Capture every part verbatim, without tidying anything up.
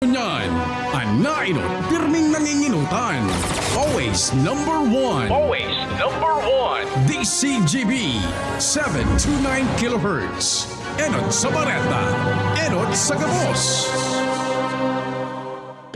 Ngunyan, an nainot, pirming nanginginutan. Always number one. Always number one. D C G B, seven two nine kilohertz. Enot sa bareta, enot sa gabos.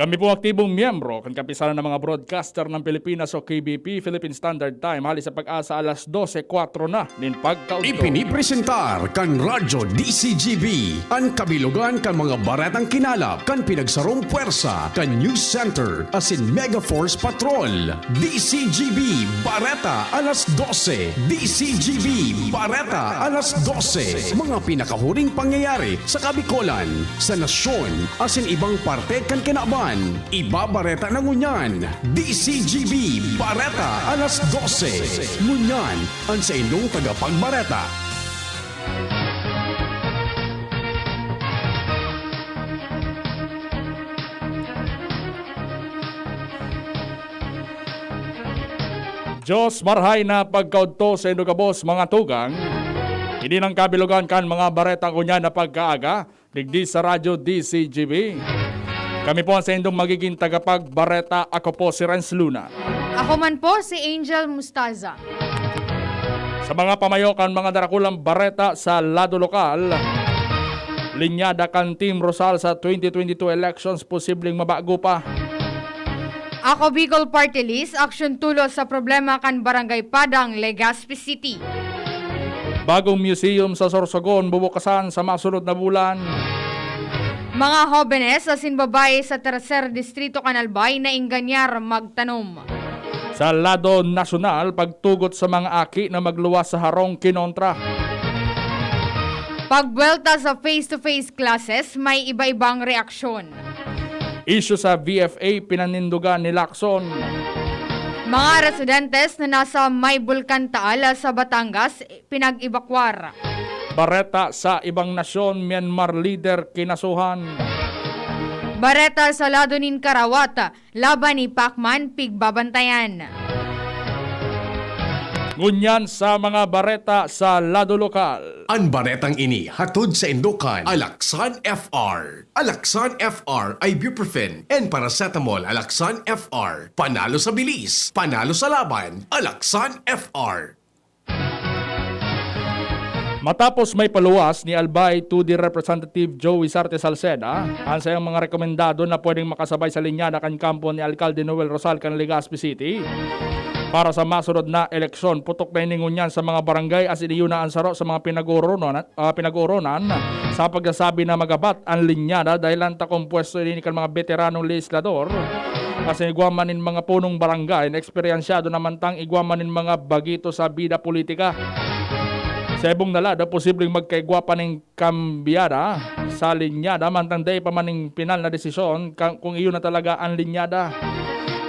Kami pong aktibong miyembro kan Kapisanan ng mga Broadcaster ng Pilipinas o K B P, Philippine Standard Time, hali sa PAGASA alas dose kwatro na nin pagkaudto. Ipinipresentar kan Radyo D C G B an kabilogan kan mga baretang kinalap kan pinagsarong pwersa kan News Center asin Mega Force Patrol. D C G B Bareta alas dose. D C G B Bareta alas dose. Mga pinakahuring pangyayari sa Kabikolan, sa nasyon, asin ibang parte kan kinaban. Ibabareta na ngunyan. D C G B Bareta alas dose. Ngunyan, an saindong tagapagbareta. Diyos marhay na pagkaudto saindo gabos, mga tugang. Ini ang kabilogan kan mga bareta ngunyan na pagkaaga, digdi sa Radyo D C G B. Kami po ang saindong magiging tagapagbareta. Ako po si Renz Luna. Ako man po si Angel Mustaza. Sa mga pamayo kan mga darakulang bareta sa lado lokal, linyada kan Team Rosal sa twenty twenty-two elections posibleng mabago pa. Ako Bicol Party List, aksyon tulos sa problema kan Barangay Padang, Legazpi City. Bagong museum sa Sorsogon bubukasan sa masunod na bulan. Mga hobenes asin babae sa Tercer Distrito kan Albay naingganyar magtanom. Sa lado nasyonal, pagtugot sa mga aki na magluwas sa harong kinontra. Pagbuwelta sa face-to-face classes, may iba-ibang reaksyon. Isyu sa V F A, pinanindugan ni Lacson. Mga residentes na nasa may Bulkan Taal sa Batangas, pinag-ebakwar. Bareta sa ibang nasyon, Myanmar leader kinasuhan. Bareta sa lado nin Karawat, laban ni Pacman pigbabantayan. Ngunyan sa mga bareta sa lado lokal. An baretang ini hatod saindo kan Alaksan F R. Alaksan F R, ibuprofen and paracetamol. Alaksan F R. Panalo sa bilis, panalo sa laban. Alaksan F R. Matapos may paluwas ni Albay two D Representative Joey Sarte Salceda, an sayang mga rekomendado na pwedeng makasabay sa linyada kan kampo ni Alkalde Noel Rosal kan Legazpi City para sa masunod na eleksyon. Putok na ini ngunyan sa mga barangay asin iyo na an saro sa mga pinag-ooronan, ah, pinag-ooronan sa pagsasabi na magabat an linyada dahel an takompuesto ini kan mga beteranong lehislador asin igwa man nin mga punong barangay na eksperyensyado na mantang igwa man nin mga bagito sa bida politika. Sa ibong na lado, posibleng magkaigwa pa nin kambyada sa linyada, mantang dai pa man nin pinal na desisyon ka-, kung iyo na talaga an linyada.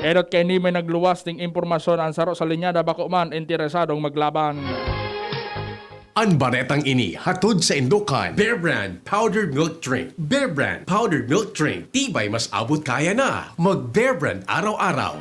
Enot kaini may nagluwas ning impormasyon, an saro sa linyada bako man interesadong maglaban. An baretang ini hatod saindo kan Bear Brand Powdered Milk Drink. Bear Brand Powdered Milk Drink. Tibay mas abot kaya na. Mag Bear Brand araw-araw.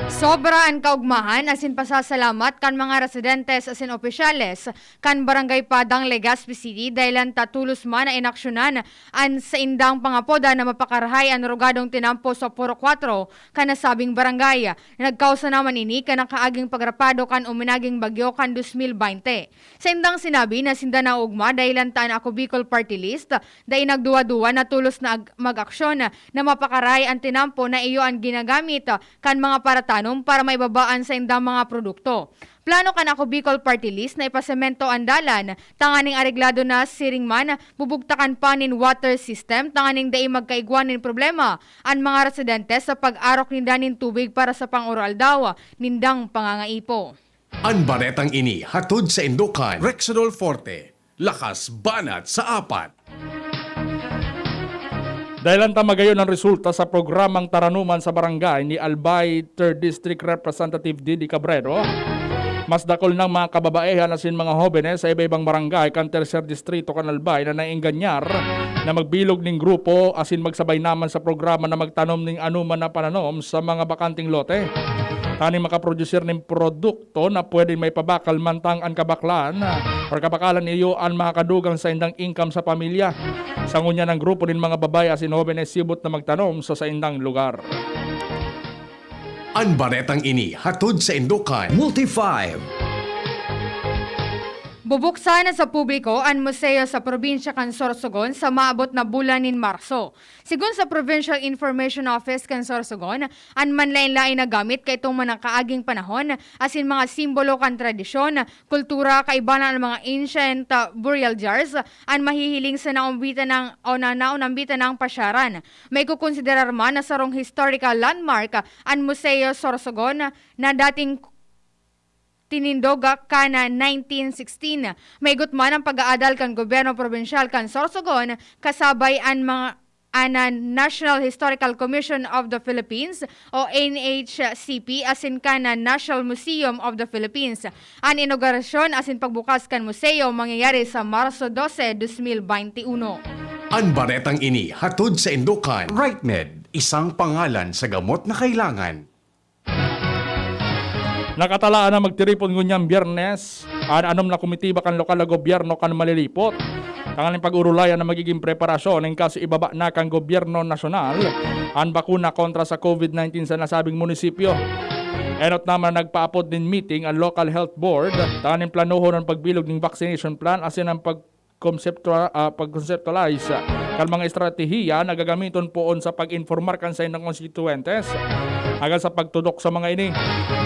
Sobra an kaugmahan asin pasasalamat kan mga residentes asin opisyales kan Barangay Padang, Legazpi City, dahel an tatulos man na inaksyonan an saindang pangapoda na mapakarahay an rugadong tinampo sa Purok Kwatro kan nasabing barangay. Nagkausa naman ini kan nakaaging pagrapado kan uminaging bagyo kan dos mil baynte. Saindang sinabi na sinda naoogma dahel an ta an Ako Bicol Party List dai nagduwa-duwa na tulos na ag-, mag-aksyon na mapakarahay an tinampo na iyo an ginagamit kan mga paratanom para maibaba an saindang mga produkto. Plano kan Ako Bicol Party List na ipasemento an dalan tanganing areglado na, siring man, bubugtakan pa nin water system tanganing dai magkaigwa nin problema an mga residente sa pag-arok ninda nin tubig para sa pang-oroaldaw nindang pangangaipo. An baretang ini hatod saindo kan Rexidol Forte, lakas banat sa apat. Dahel an ta magayon an resulta sa programang Taranuman sa Barangay ni Albay Third District Representative Didi Cabredo, mas dakul nang mga kababaehan asin mga hobenes sa iba-ibang barangay kan Tercer Distrito kan Albay na naingganyar na magbilog nin grupo asin magsabay naman sa programa na magtanom nin anoman na pananom sa mga bakanteng lote. tanganing makaproducer nin produkto na pwedeng maipabakal mantang an kabaklan, ah, or kabakalan iyo an makakadugang saindang income sa pamilya. Sa ngunyan, an grupo nin mga babayi asin hobenes sibot na magtanom sa saindang lugar. An baretang ini hatod saindo kan Multi Five. Bubuksan na sa publiko an museo sa probinsya kan Sorsogon sa maabot na bulan nin Marso. Sigon sa Provincial Information Office kan Sorsogon, an manlaen-laen na gamit kaitong mga nakaaging panahon, asin mga simbolo kan tradisyon, kultura, kaiba na an mga ancient, ah, burial jars, an mahihiling sa naombitan ng, o na naonambitan ng pasyaran. Maikokonsiderar man na sarong historical landmark an Museo Sorsogon na dating tinindog kan nineteen sixteen. Maigot man ang pag-aadal kan gobyerno probinsyal kan Sorsogon, kasabay an mga, an National Historical Commission of the Philippines o N H C P, asin kan National Museum of the Philippines. An inaugurasyon asin pagbukas kan museo mangyayari sa Marso dose, dos mil baynte uno. An baretang ini hatod saindo kan Rightmed, isang pangalan sa gamot na kailangan. Nakatalaan na magtiripon ngunyan Biyernes an anom na komitiba kan lokal na gobyerno kan Malilipot, tanganing pag-orolayan an magigin preparasyon in kaso ibaba na kan gobyerno nasyonal an bakuna kontra sa COVID nineteen sa nasabing munisipyo. Enot naman na nagpaapod nin meeting an Local Health Board tanganing planohon an pagbilog nin vaccination plan asin an pag- conceptua-, ah, pag-conceptualize kan mga estratehiya na gagamiton poon sa pag-informar kan saindang konstituyentes. Hanggang sa pagtudok sa mga ini,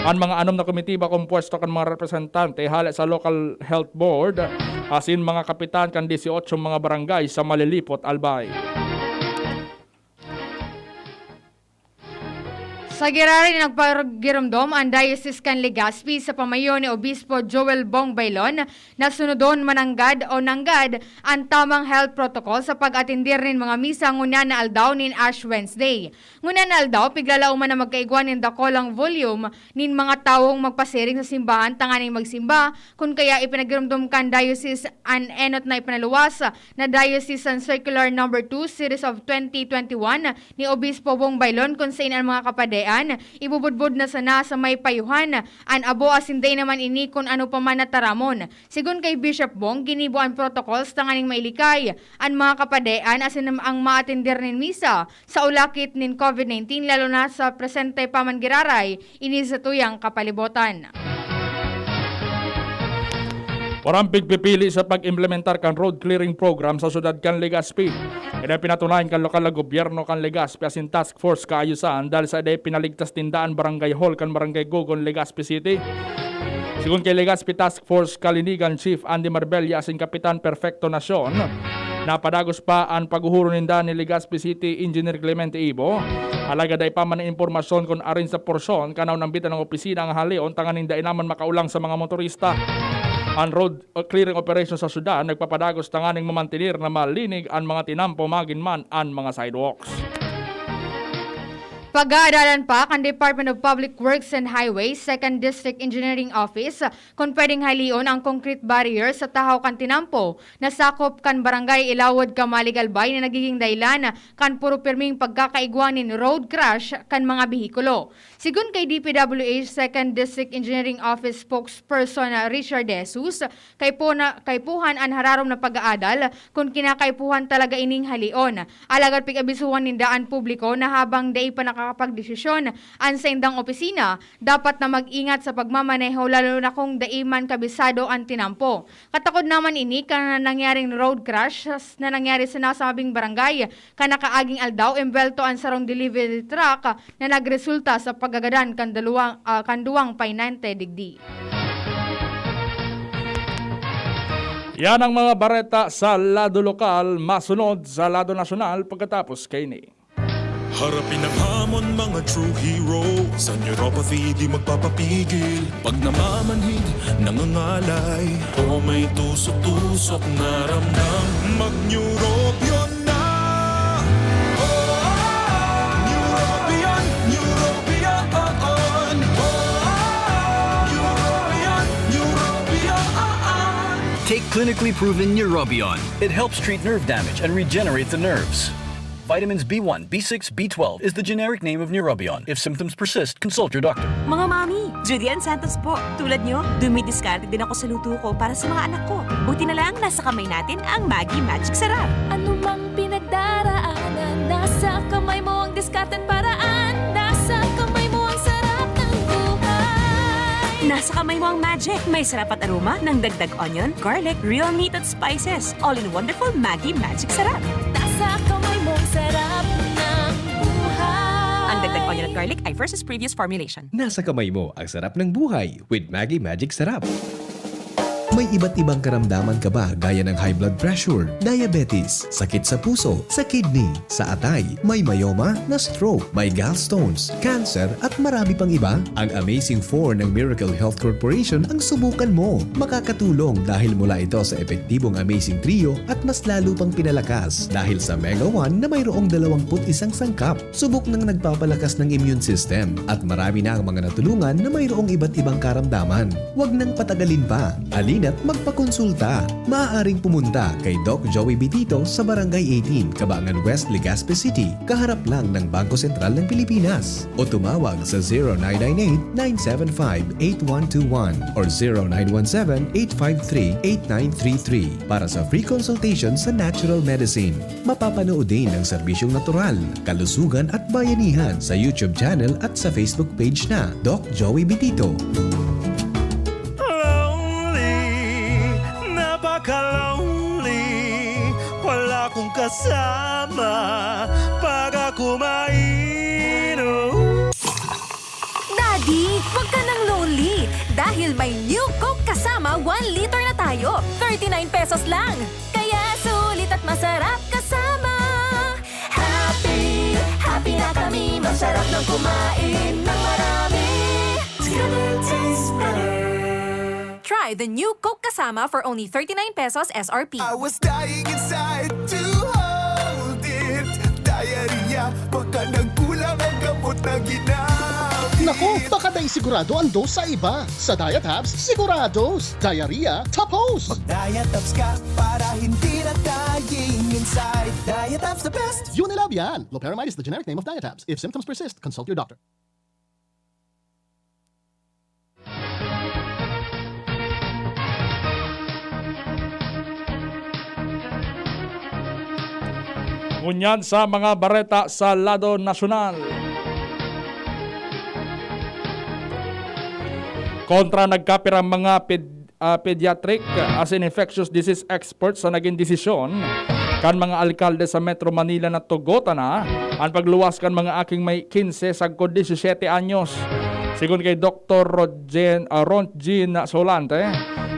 an mga anom na komitiba kompuesto kan mga representante hale sa Local Health Board asin mga kapitan kan dieciocho mga barangay sa Malilipot, Albay. Sa giraray na nagpagiromdom an Diocese kan Legazpi sa pamayo ni Obispo Joel Bong Baylon na sunodon mananggad o nanggad an tamang health protocol sa pag-atendir nin mga misa ngunyan na aldaw nin Ash Wednesday. Ngunyan na aldaw, piglalauman na magkaigwa nin dakulang volume nin mga tawong magpasiring sa simbahan tanganing magsimba, kun kaya ipinagiromdom kan Diocese an enot na ipinaluwas na Diocesan Circular Number Two, Series of twenty twenty-one ni Obispo Bong Baylon, kun sain an mga kapadean ibubudbod na sana sa may payuhan an abo asin dai naman ini kun ano pa man na taramon. Sigon kay Bishop Bong, ginibo an protocols tanganing mailikay an mga kapadean asin ang maatender nin misa sa ulakit nin COVID nineteen, lalo na sa presente pa man giraray ini sa tuyang kapalibotan. Parang pigpipili sa pag-implementar kan road clearing program sa syudad kan Legazpi. Ini pinatunayan kan lokal na gobyerno kan Legazpi asin Task Force Kaayusan dahil sa dai pinaligtas ninda an barangay hall kan Barangay Gogon, Legazpi City. Sigon kay Legazpi Task Force Kalinigan Chief Andy Marbella asin Kapitan Perfecto Nacion, napadagos pa an paghuhuro ninda ni Legazpi City Engineer Clemente Ibo. Alagad dai pa man impormasyon kun arin sa porsyon kan naonambitan na opisina an haleon tanganing dai naman makaulang sa mga motorista. An road clearing operation sa syudad nagpapadagos tanganing mamantener na malinig an mga tinampo, magin man an mga sidewalks. Pag-aadalan pa kan Department of Public Works and Highways, Second District Engineering Office, kun pwedeng haleon ang concrete barrier sa tahaw kan tinampo na sakop kan Barangay Ilawod, Camalig, Albay, na nagiging dahilan kan puro pirming pagkakaigwa nin road crash kan mga behikulo. Sigon kay D P W H Second District Engineering Office Spokesperson na Richard De Jesus, kaipo na, kaipuhan an hararom na pag-aadal kun kinakaipuhan talaga ining haleon. Alagad pig-abisuhan ninda an publiko na habang dai pa nakakapagdesisyon an saindang opisina, dapat na mag-ingat sa pagmamaneho, lalo na kung dai man kabisado an tinampo. Katakod naman ini kan nangyaring road crash na nangyari sa nasabing barangay, kan nakaaging aldaw, embwelto an sarong delivery truck na nagresulta sa pagkagadan kan daluwang, ah, kan duwang pahinante digdi. Yan ang mga bareta sa lado lokal. Masunod sa lado nasyonal pagkatapos kaini. Harapin ang hamon, mga true hero. Sa neuropathy di magpapapigil. Pag namamanhid, nangangalay, o may tusok-tusok na ramdam, mag-Neurobion na. Oh, Neurobion, Neurobion, oh, oh. Neurobion, Neurobion, oh, oh. Take clinically proven Neurobion. It helps treat nerve damage and regenerate the nerves. Vitamins B one, B six, B twelve is the generic name of Neurobion. If symptoms persist, consult your doctor. Mga mami, Judy Ann Santos po. Tulad nyo, dumidiskarte din ako sa luto ko para sa mga anak ko. Buti na lang, nasa kamay natin ang Maggi Magic Sarap. Ano mang pinagdaraanan, nasa kamay mo ang diskarte't paraan. Nasa kamay mo ang sarap ng buhay. Nasa kamay mo ang magic. May sarap at aroma ng dagdag onion, garlic, real meat at spices. All in wonderful Maggi Magic Sarap. Nasa kamay mo ang sarap ng buhay. Ang dagdag onion at garlic ay versus previous formulation. Nasa kamay mo ang sarap ng buhay with Maggi Magic Sarap. May iba't ibang karamdaman ka ba, gaya ng high blood pressure, diabetes, sakit sa puso, sa kidney, sa atay, may myoma, na stroke, may gallstones, cancer, at marami pang iba? Ang Amazing Four ng Miracle Health Corporation ang subukan mo. Makakatulong dahil mula ito sa epektibong Amazing Trio at mas lalo pang pinalakas dahil sa Mega One na mayroong dalawampu't isang sangkap. Subok nang nagpapalakas ng immune system at marami na ang mga natulungan na mayroong iba't ibang karamdaman. Huwag nang patagalin pa. Halina't magpakonsulta. Maaaring pumunta kay Doc Joey Bitito sa Barangay eighteen, Cabangan West, Legazpi City, kaharap lang ng Bangko Sentral ng Pilipinas. O tumawag sa zero nine nine eight, nine seven five, eight one two one or zero nine one seven, eight five three, eight nine three three para sa free consultation sa natural medicine. Mapapanood din ang serbisyong natural, kalusugan at bayanihan sa YouTube channel at sa Facebook page na Doc Joey Bitito. Lonely, napaka-lonely. Wala kong kasama pag ako mainom. Daddy, wag ka nang lonely. Dahil may New Coke Kasama one liter na tayo. Thirty-nine pesos lang. Kaya sulit at masarap kasama. Happy, happy na kami. Masarap ng kumain ng marami. It's gonna taste better. Try the new Coke Kasama for only thirty-nine pesos S R P. I was dying inside to hold it. Diarrhea, baka nagkulang ang gamot na ginamit. Naku, baka dai sigurado ang dose sa iba. Sa Diatabs, sigurados. Diarrhea, tapos! Mag-Diatabs ka para hindi na dying inside. Diatabs the best! Unilab yan! Loperamide is the generic name of Diatabs. If symptoms persist, consult your doctor. Ngunyan sa mga bareta sa lado nasyonal. Kontra nagkapirang mga ped-, ah, pediatric as in infectious disease experts sa naging desisyon kan mga alkalde sa Metro Manila na tugotan na an pagluwas kan mga aking may quince sagkod disisiete anyos. Sigon kay Doktor Rodjen-, ah, Ron Jean Solante,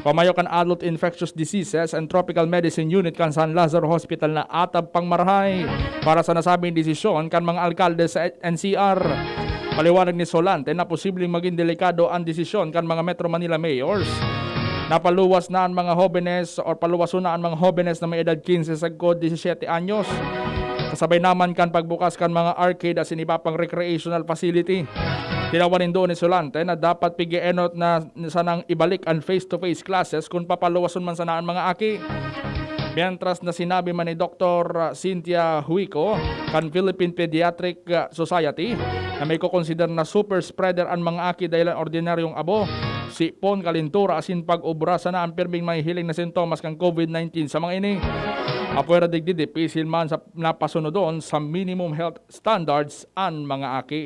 pamayo kan Adult Infectious Diseases and Tropical Medicine Unit kan San Lazaro Hospital na atab pang marahay para sa nasabing desisyon kan mga alkalde sa N C R. Paliwanag ni Solante na posibleng magin delikado an desisyon kan mga Metro Manila mayors na paluwas na an mga hobenes or paluwason na an mga hobenes na may edad quince sagkod disisiete anyos. Kasabay naman kan pagbukas kan mga arcade asin iba pang recreational facility. Tinawan nindo ni Solante na dapat pig-eenot na sanang ibalik an face-to-face classes kun papaluwason man sana an mga aki. Mientras na sinabi man ni Doktor Cynthia Huico kan Philippine Pediatric, ah, Society na may kokonsider na super spreader an mga aki dahilan ordinaryong abo, sipon, kalintura asin pag-obra sana an pirming mahihiling na sintomas kan COVID nineteen sa mga ini. Apwera digdi, dipisil man sa napasunodon sa minimum health standards an mga aki.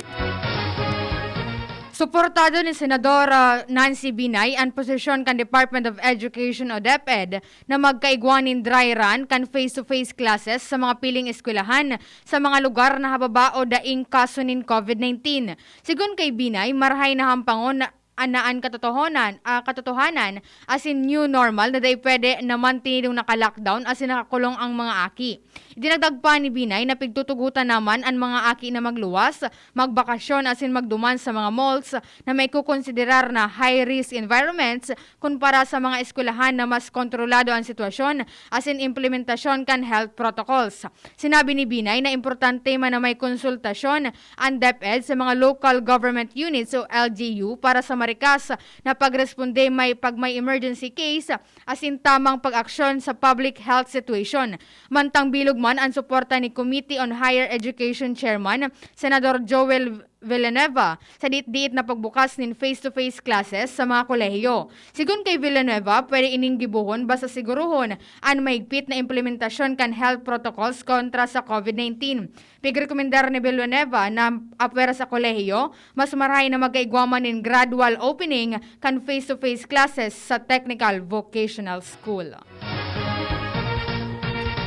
Suportado ni Senadora Nancy Binay an posisyon kan Department of Education o DepEd na magkaigwa nin dry run kan face-to-face classes sa mga piling eskwelahan sa mga lugar na hababa o daing kaso nin COVID nineteen. Sigon kay Binay, marahay na hampangon na, na an katotohanan, ah, katotohanan asin new normal na dai pwede na mantinidong naka-lockdown asin nakakulong ang mga aki. Idinagdag pa ni Binay na pigtutugotan naman an mga aki na magluwas, magbakasyon asin magduman sa mga malls na maikokonsiderar na high-risk environments kumpara sa mga eskwelahan na mas kontrolado an sitwasyon asin implementasyon kan health protocols. Sinabi ni Binay na importante man na may konsultasyon an DepEd sa mga local government units o L G U para sa rikas na pagresponde may, pag may emergency case, asin tamang pag-aksyon sa public health situation. Mantang bilog man an suporta ni Committee on Higher Education Chairman, Senador Joel Villanueva, sa diit-diit na pagbukas nin face-to-face classes sa mga kolehiyo. Sigon kay Villanueva, pwede ining gibohon basta sigurohon an mahigpit na implementasyon kan health protocols kontra sa COVID nineteen. Pigrekomendar ni Villanueva na apwera sa kolehiyo, mas marahay na magkaigwa man nin gradual opening kan face-to-face classes sa technical vocational school.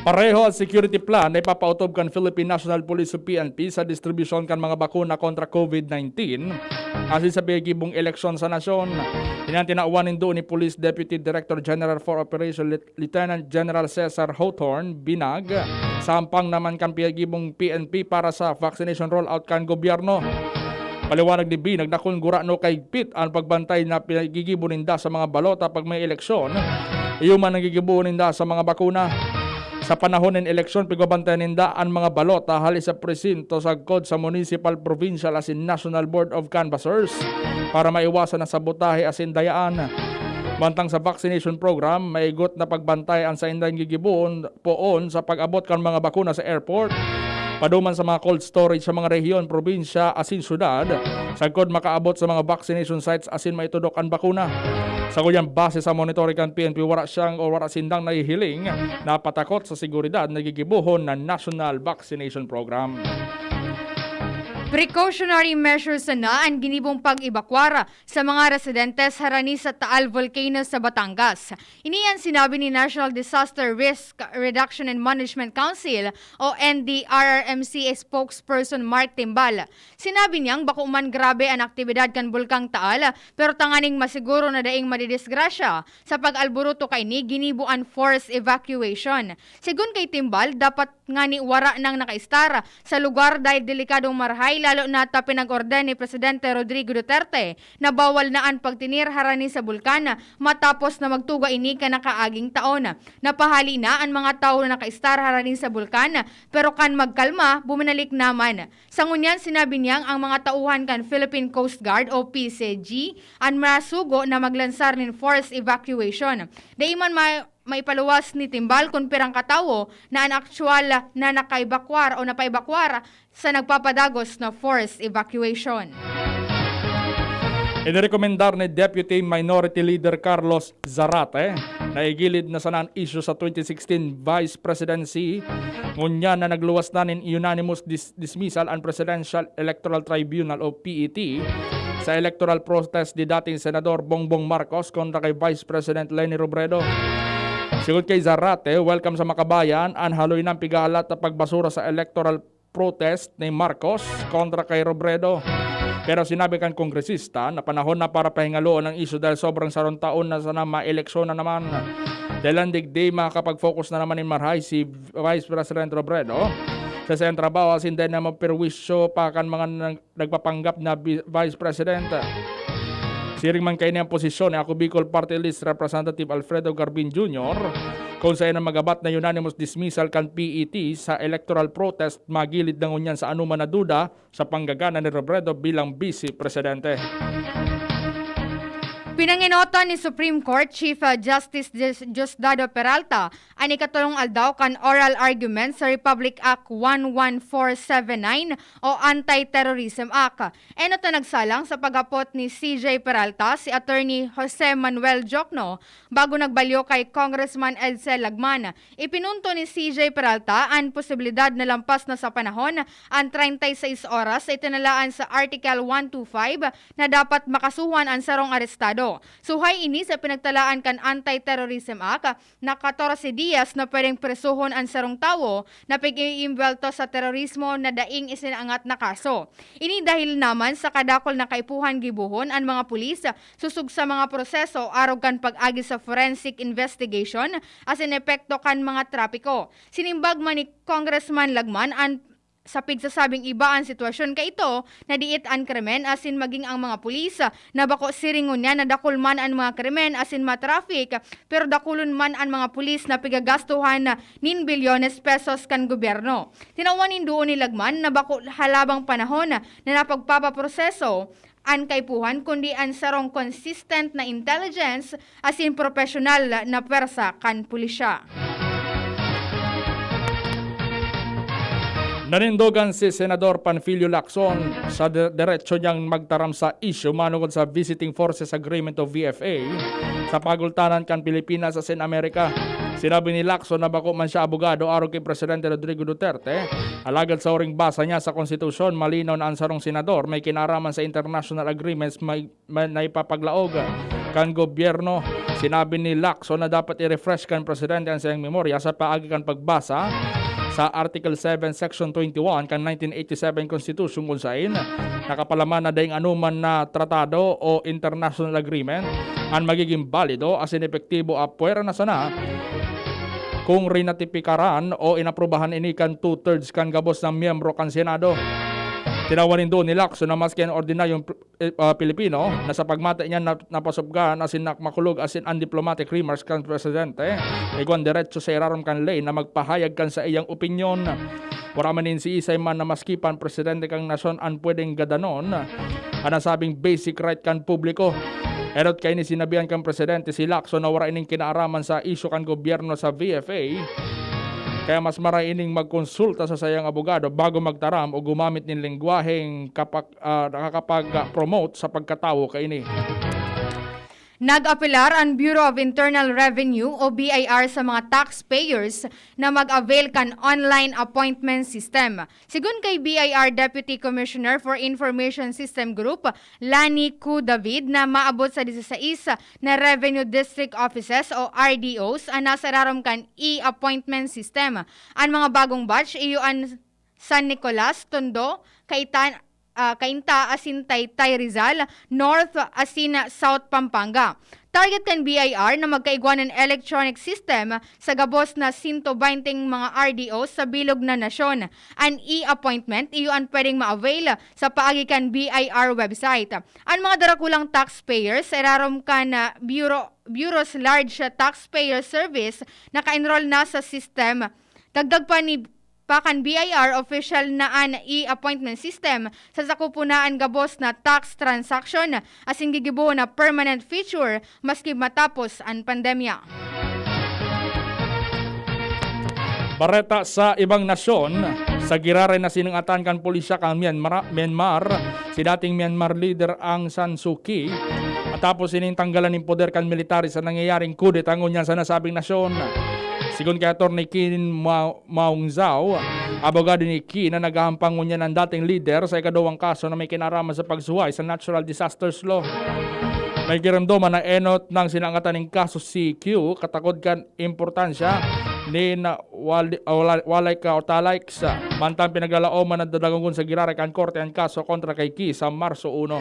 Pareho an security plan na ipapaotob kan Philippine National Police o P N P sa distribusyon kan mga bakuna kontra COVID nineteen asin sa pigigibong eleksyon sa nasyon. Iyan an tinawan nindo ni Police Deputy Director General for Operation Lit- Lieutenant General Cesar Hawthorne Binag, sampang naman kan pigigibong P N P para sa vaccination rollout kan gobyerno. Paliwanag ni Binag na kun gurano kahigpit an pagbantay na pinagigibo ninda sa mga balota pag may eleksyon, iyo man an gigibohon ninda sa mga bakuna. Sa panahon nin eleksyon, pigbabantayan ninda an mga balota hali sa presinto sagkod sa municipal, provincial asin National Board of Canvassers para maiwasan an sabotahe asin dayaan. Mantang sa vaccination program, maigot na pagbantay an saindang gigibohon poon sa pag-abot kan mga bakuna sa airport, paduman sa mga cold storage sa mga rehiyon, probinsya asin syudad, sagkod makaabot sa mga vaccination sites asin maitudok an bakuna. Sa ngunyan, base sa monitoring kan P N P, wara siyang o wara sindang nahihiling na patakot sa seguridad na gigibohon na National Vaccination Program. Precautionary measures sana an ginibong pag-ebakwar sa mga residentes harani sa Taal Volcano sa Batangas. Ini an sinabi ni National Disaster Risk Reduction and Management Council o N D R R M C spokesperson Mark Timbal. Sinabi niyang bako man grabe an aktibidad kan Bulkang Taal, pero tanganing masiguro na daing madidisgrasya sa pag-alboroto kaini, ginibo an forced evacuation. Sigon kay Timbal, dapat ngani wara nang nakaistar sa lugar dahil delikadong marahay, lalo na ta pinag-orden ni Presidente Rodrigo Duterte na bawal na an pagtinir harani sa bulkan matapos na magtuga ini kan nakaaging taon. Napahali na an mga tawo na nakaistar harani sa bulkan, pero kan magkalma, buminalik naman. Sa ngunyan, sinabi niyang ang mga tauhan kan Philippine Coast Guard o P C G an masugo na maglansar nin forced evacuation. Dai man ma- maipaluwas ni Timbal kun pirang katawo na an aktuwal na nakaibakwar o napaibakwar sa nagpapadagos na forced evacuation. Inirekomendar ni Deputy Minority Leader Carlos Zarate na igilid na sana an isyu sa twenty sixteen vice presidency, ngunyan na nagluwas na nin unanimous dis- dismissal an Presidential Electoral Tribunal o P E T sa electoral protest ni dating Senador Bongbong Marcos kontra kay Vice President Leni Robredo. Sigon kay Zarate, welcome sa makabayan an haloy nang pigahalat na pagbasura sa electoral protest ni Marcos kontra kay Robredo. Pero sinabi kan kongresista na panahon na para pahingaloon ang isyu dahil sobrang sarong taon na sana maeleksyon na naman. Dahil ang digdi, makakapag-focus na naman in marahay si Vice President Robredo sa sayang trabaho asin dai na maperwisyo pa kan mga nag- nagpapanggap na bi- Vice President. Siring man kaini ang posisyon ni Ako Bicol Party List Representative Alfredo Garbin Junior, kung saen ang magabat na unanimous dismissal kan P E T sa electoral protest magilid na ngunyan sa anoman na duda sa panggagana ni Robredo bilang Vice Presidente. Pinangenotan ni Supreme Court Chief uh, Justice Dis- Diosdado Peralta an ikatolong aldaw kan oral argument sa Republic Act one one four seven nine o Anti-Terrorism Act. Enot na nagsalang sa paghapot ni C J Peralta si Attorney Jose Manuel Diokno bago nagbalyo kay Congressman Edsel Lagman. Ipinunto ni C J Peralta an posibilidad na lampas na sa panahon an treinta y seis oras sa itinalaan sa Article one two five na dapat makasuhan an sarong arestado. Suhay ini sa pinagtalaan kan Anti-Terrorism Act na katorse diyas na pwedeng presohon an sarong tawo na pag-iimbwelto sa terorismo na daing isinangat na kaso. Ini dahil naman sa kadakul na kaipuhan gibohon an mga pulis susog sa mga proseso arog kan pag-agi sa forensic investigation asin epekto kan mga trapiko. Sinimbag man ni Congressman Lagman an sa pigsasabing iba an sitwasyon kaito na diit an krimen asin maging ang mga pulis na bako siring ngunyan na dakul man an mga krimen asin matrafik, pero dakulon man an mga pulis na pigagastuhan nin bilyones pesos kan gobyerno. Tinawan nin duon ni Lagman na bako halabang panahon na napagpapaproseso an kaipuhan, kundi an sarong consistent na intelligence asin propesyonal na pwersa kan pulisya. Nanindogan si Senador Panfilio Lacson sa de-, derecho niyang magtaram sa isyu manongod sa Visiting Forces Agreement o V F A sa pagultanan kan Pilipinas asin Amerika. Sinabi ni Lacson na bako man siya abogado arog ki Presidente Rodrigo Duterte, alagad sa huring basa niya sa konstitusyon, malinaw na an sarong senador may kinaraman sa international agreements may, may naipapaglaog kan gobyerno. Sinabi ni Lacson na dapat i-refresh kan presidente an saiyang memorya sa paagi kan pagbasa sa Article seven, Section twenty-one kan nineteen eighty-seven Constitution, kung sain nakapalaman na daing anoman na tratado o international agreement an magiging balido asin epektibo apwera na sana kung rinatipikaran o inaprubahan ini kan two-thirds kan gabos na miyembro kan Senado. Tinawan nindo ni Lacson na maski an ordinaryong pr-, eh, ah, Pilipino na sa pagmate niya na, napasubgan asin nak-, makulog asin an diplomatic remarks kan presidente, igwan derecho sa irarom kan ley na magpahayag kan saiyang opinyon. Wara man nin siisay man na maski pa an presidente kan nasyon an pwedeng gadanon an nasabing basic right kan publiko. Enot kaini sinabihan kan presidente si Lacson na wara ining kinaaraman sa isyu kan gobyerno sa V F A, kaya mas maray ining magkonsulta sa saiyang abogado bago magtaram o gumamit nin lengguwaheng kapak-, ah, nakakapag-promote sa pagkatawo kaini. Nag-apelar an Bureau of Internal Revenue o B I R sa mga taxpayers na mag-avail kan online appointment system. Sigon kay B I R Deputy Commissioner for Information System Group, Lani Cu David, na maabot sa disisais na revenue district offices o R D Os an nasa irarom kan e-appointment system. An mga bagong batch iyo an San Nicolas, Tondo, Caitan-, ah, Cainta asin Taytay, Rizal, North asin South Pampanga. Target kan B I R na magkaigwa nin electronic system sa gabos na sento benteng mga R D O sa bilog na nasyon. An e-appointment iyo an pwedeng ma-avail sa paagi kan B I R website. An mga darakulang taxpayers sa irarom kan, ah, Bureau, Bureau's Large Taxpayer Service naka-enroll na sa system. Dagdag pa ni pa kan B I R official na an e-appointment system sa sakupon na an gabos na tax transaction asin gigibo na permanent feature maski matapos an pandemya. Bareta sa ibang nasyon, sa giraray na sinangatan kan pulisya kan Myanmar, Myanmar, si dating Myanmar leader Aung San Suu Kyi, matapos ining tanggalan nin poder kan militares sa nangyayaring kudeta ngunyan sa nasabing nasyon. Sigon kay Attorney Kin Mao-, Maung Zhao, abogado ni Kyi na naghahampang ngunyan ang dating lider sa ikaduwang kaso na may kinaraman sa pagsuhay sa natural disasters law. May giromdoman na enot nang sinangatan nin kaso si Kyi katakod kan importansya nin wali-, wala-, walay ka o talay sa mantang pinaglalaoman na dadagongon sa giraray kan korte ang kaso kontra kay Kyi sa Marso uno.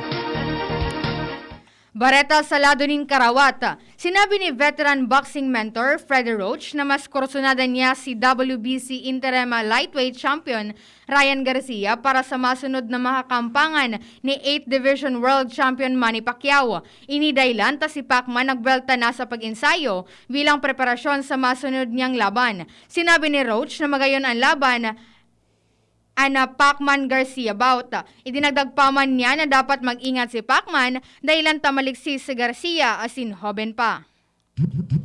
Bareta sa lado nin karawat. Sinabi ni veteran boxing mentor Freddie Roach na mas kursunada niya si W B C interim lightweight champion Ryan Garcia para sa masunod na makakampangan ni eighth Division World Champion Manny Pacquiao. Ini dahilan ta si Pacman nagbuwelta na sa pag-ensayo bilang preparasyon sa masunod niyang laban. Sinabi ni Roach na magayon an laban an, ah, Pacman Garcia bout. Idinagdag pa man niya na dapat mag-ingat si Pacman dahilan ta maliksi si Garcia asin hoben pa.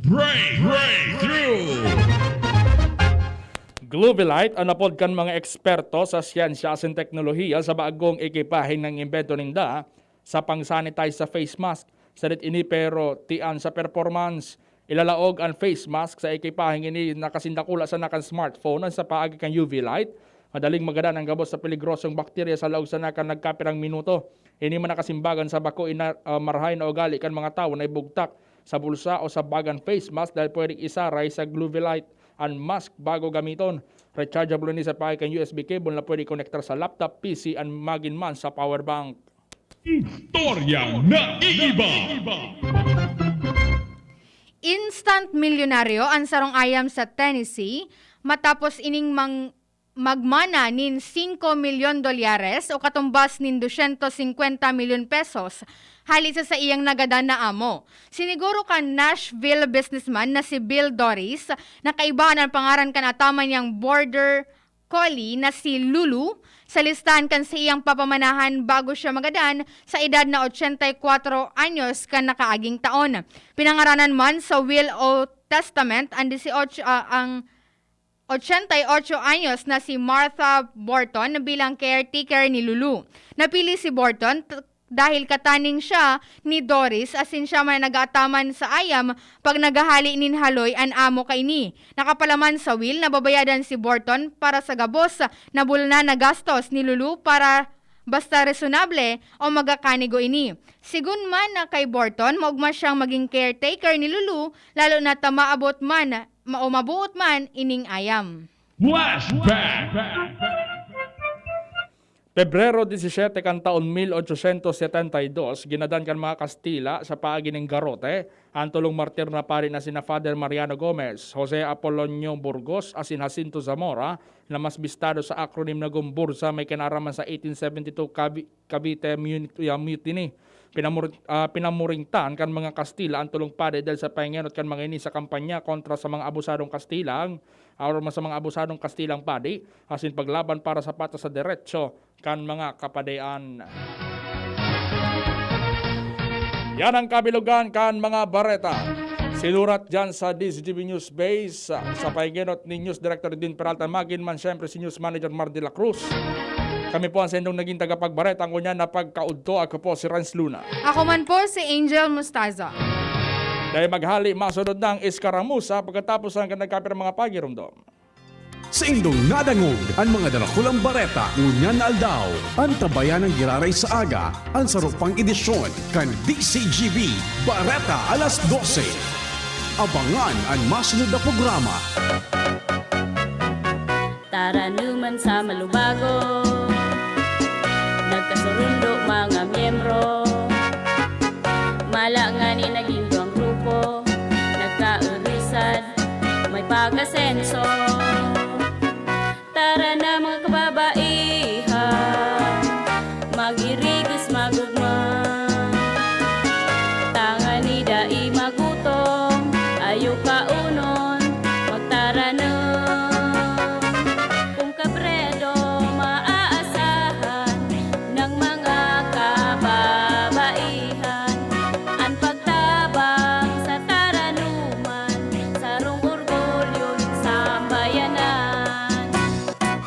Break, breakthrough! Gluvilite, an apod kan mga eksperto sa siyensya asin teknolohiya sa bagong ekipaheng naimbento ninda sa pang-sanitize sa face mask. Sadit ini pero tian sa performance. Ilalaog an face mask sa ekipaheng ini na kasindakula sana kan smartphone an sa paagi kan U V light. Madaling magadan ang gabos sa peligrosong bakterya sa laog sana kan nagkapirang minuto. Ini man nakasimbagan sa bako ina-, ah, marahay na ugali kan mga tawo na ibugtak sa bulsa o sa bagan face mask dahil pwedeng isaray sa Gluvilite an mask bago gamiton. Rechargeable ini sa paagi kan U S B cable na pwede konektar sa laptop, P C, an magin man sa power bank. Istorya na iiba. Instant milyonaryo an sarong ayam sa Tennessee matapos ining mang-, magmana nin singko milyon dolyares o katumbas nin dosyentos singkwenta milyon pesos hali sa saiyang nagadan na amo. Siniguro kan Nashville businessman na si Bill Doris na kaibahan an pangaran kan ataman niyang border Collie na si Lulu sa listahan kan saiyang papamanahan bago siya magadan sa edad na ochenta y kuwatro anyos kan nakaaging taon. Pinangaranan man sa will o testament ang dieciocho, ah, ang ochenta y ocho anyos na si Martha Borton bilang caretaker ni Lulu. Napili si Borton t-, dahil kataning siya ni Doris, asin siya man nag-aataman sa ayam pag naghahali nin haloy an amo kaini. Nakapalaman sa will na babayadan si Borton para sa gabos na bulna na gastos ni Lulu para basta resonable o magakanigo ini. Sigun man na kay Borton, maogma siyang maging caretaker ni Lulu, lalo na ta maabot man, ma-, o mabuot man ining ayam. Flashback! Pebrero disisiete kan taon mil ochocientos setenta y dos, ginadan kan mga Kastila sa paagi nin Garote an tolong martir na padi na sina Father Mariano Gomez, Jose Apolonio Burgos, asin Jacinto Zamora, na mas bistado sa acronym na GOMBURZA, may kinaaraman sa eighteen seventy-two Cavi-, Cavite Muni-, ah, Mutiny. Pinamur-, ah, pinamuringtan kan mga Kastila an tolong padi dahil sa pahingenot kan mga ini sa kampanya kontra sa mga abusadong Kastilang, or sa mga abusadong Kastilang padi, asin paglaban para sa patas sa derecho kan mga kapadian. Yan ang kabilugan kan mga bareta. Sinurat dyan sa D Z G B News Base, sa pahingenot ni News Director Din Peralta, magin man siyempre si News Manager Mar de la Cruz. Kami po ang saindong naging tagapagbareta ngunyan na pagkaudto. Ako po si Renz Luna. Ako man po si Angel Mostaza. Dahil maghali, masunod na ang Eskaramusa pagkatapos ng nagkapirang mga pagirumdom. Saindong nadangog an mga darakulang bareta ngunyan na aldaw. Antabayan an giraray sa aga, an saro pang edisyon kan D C G B Bareta alas dose. Abangan an masunod na programa. Taranuman sa malubago, nagkasurundo mga miyembro. Mala ngani naging duwang grupo, nagkaurisan, may pag-asenso. Tara na, mga kababaihan, magirigos, magugma. Tangani dai magutom, ayo kaonon, magtaranom. Kung kabredo maaasahan ng mga kababaihan, an pagtabang sa taranuman, sarong orgulyo nin sambayanan.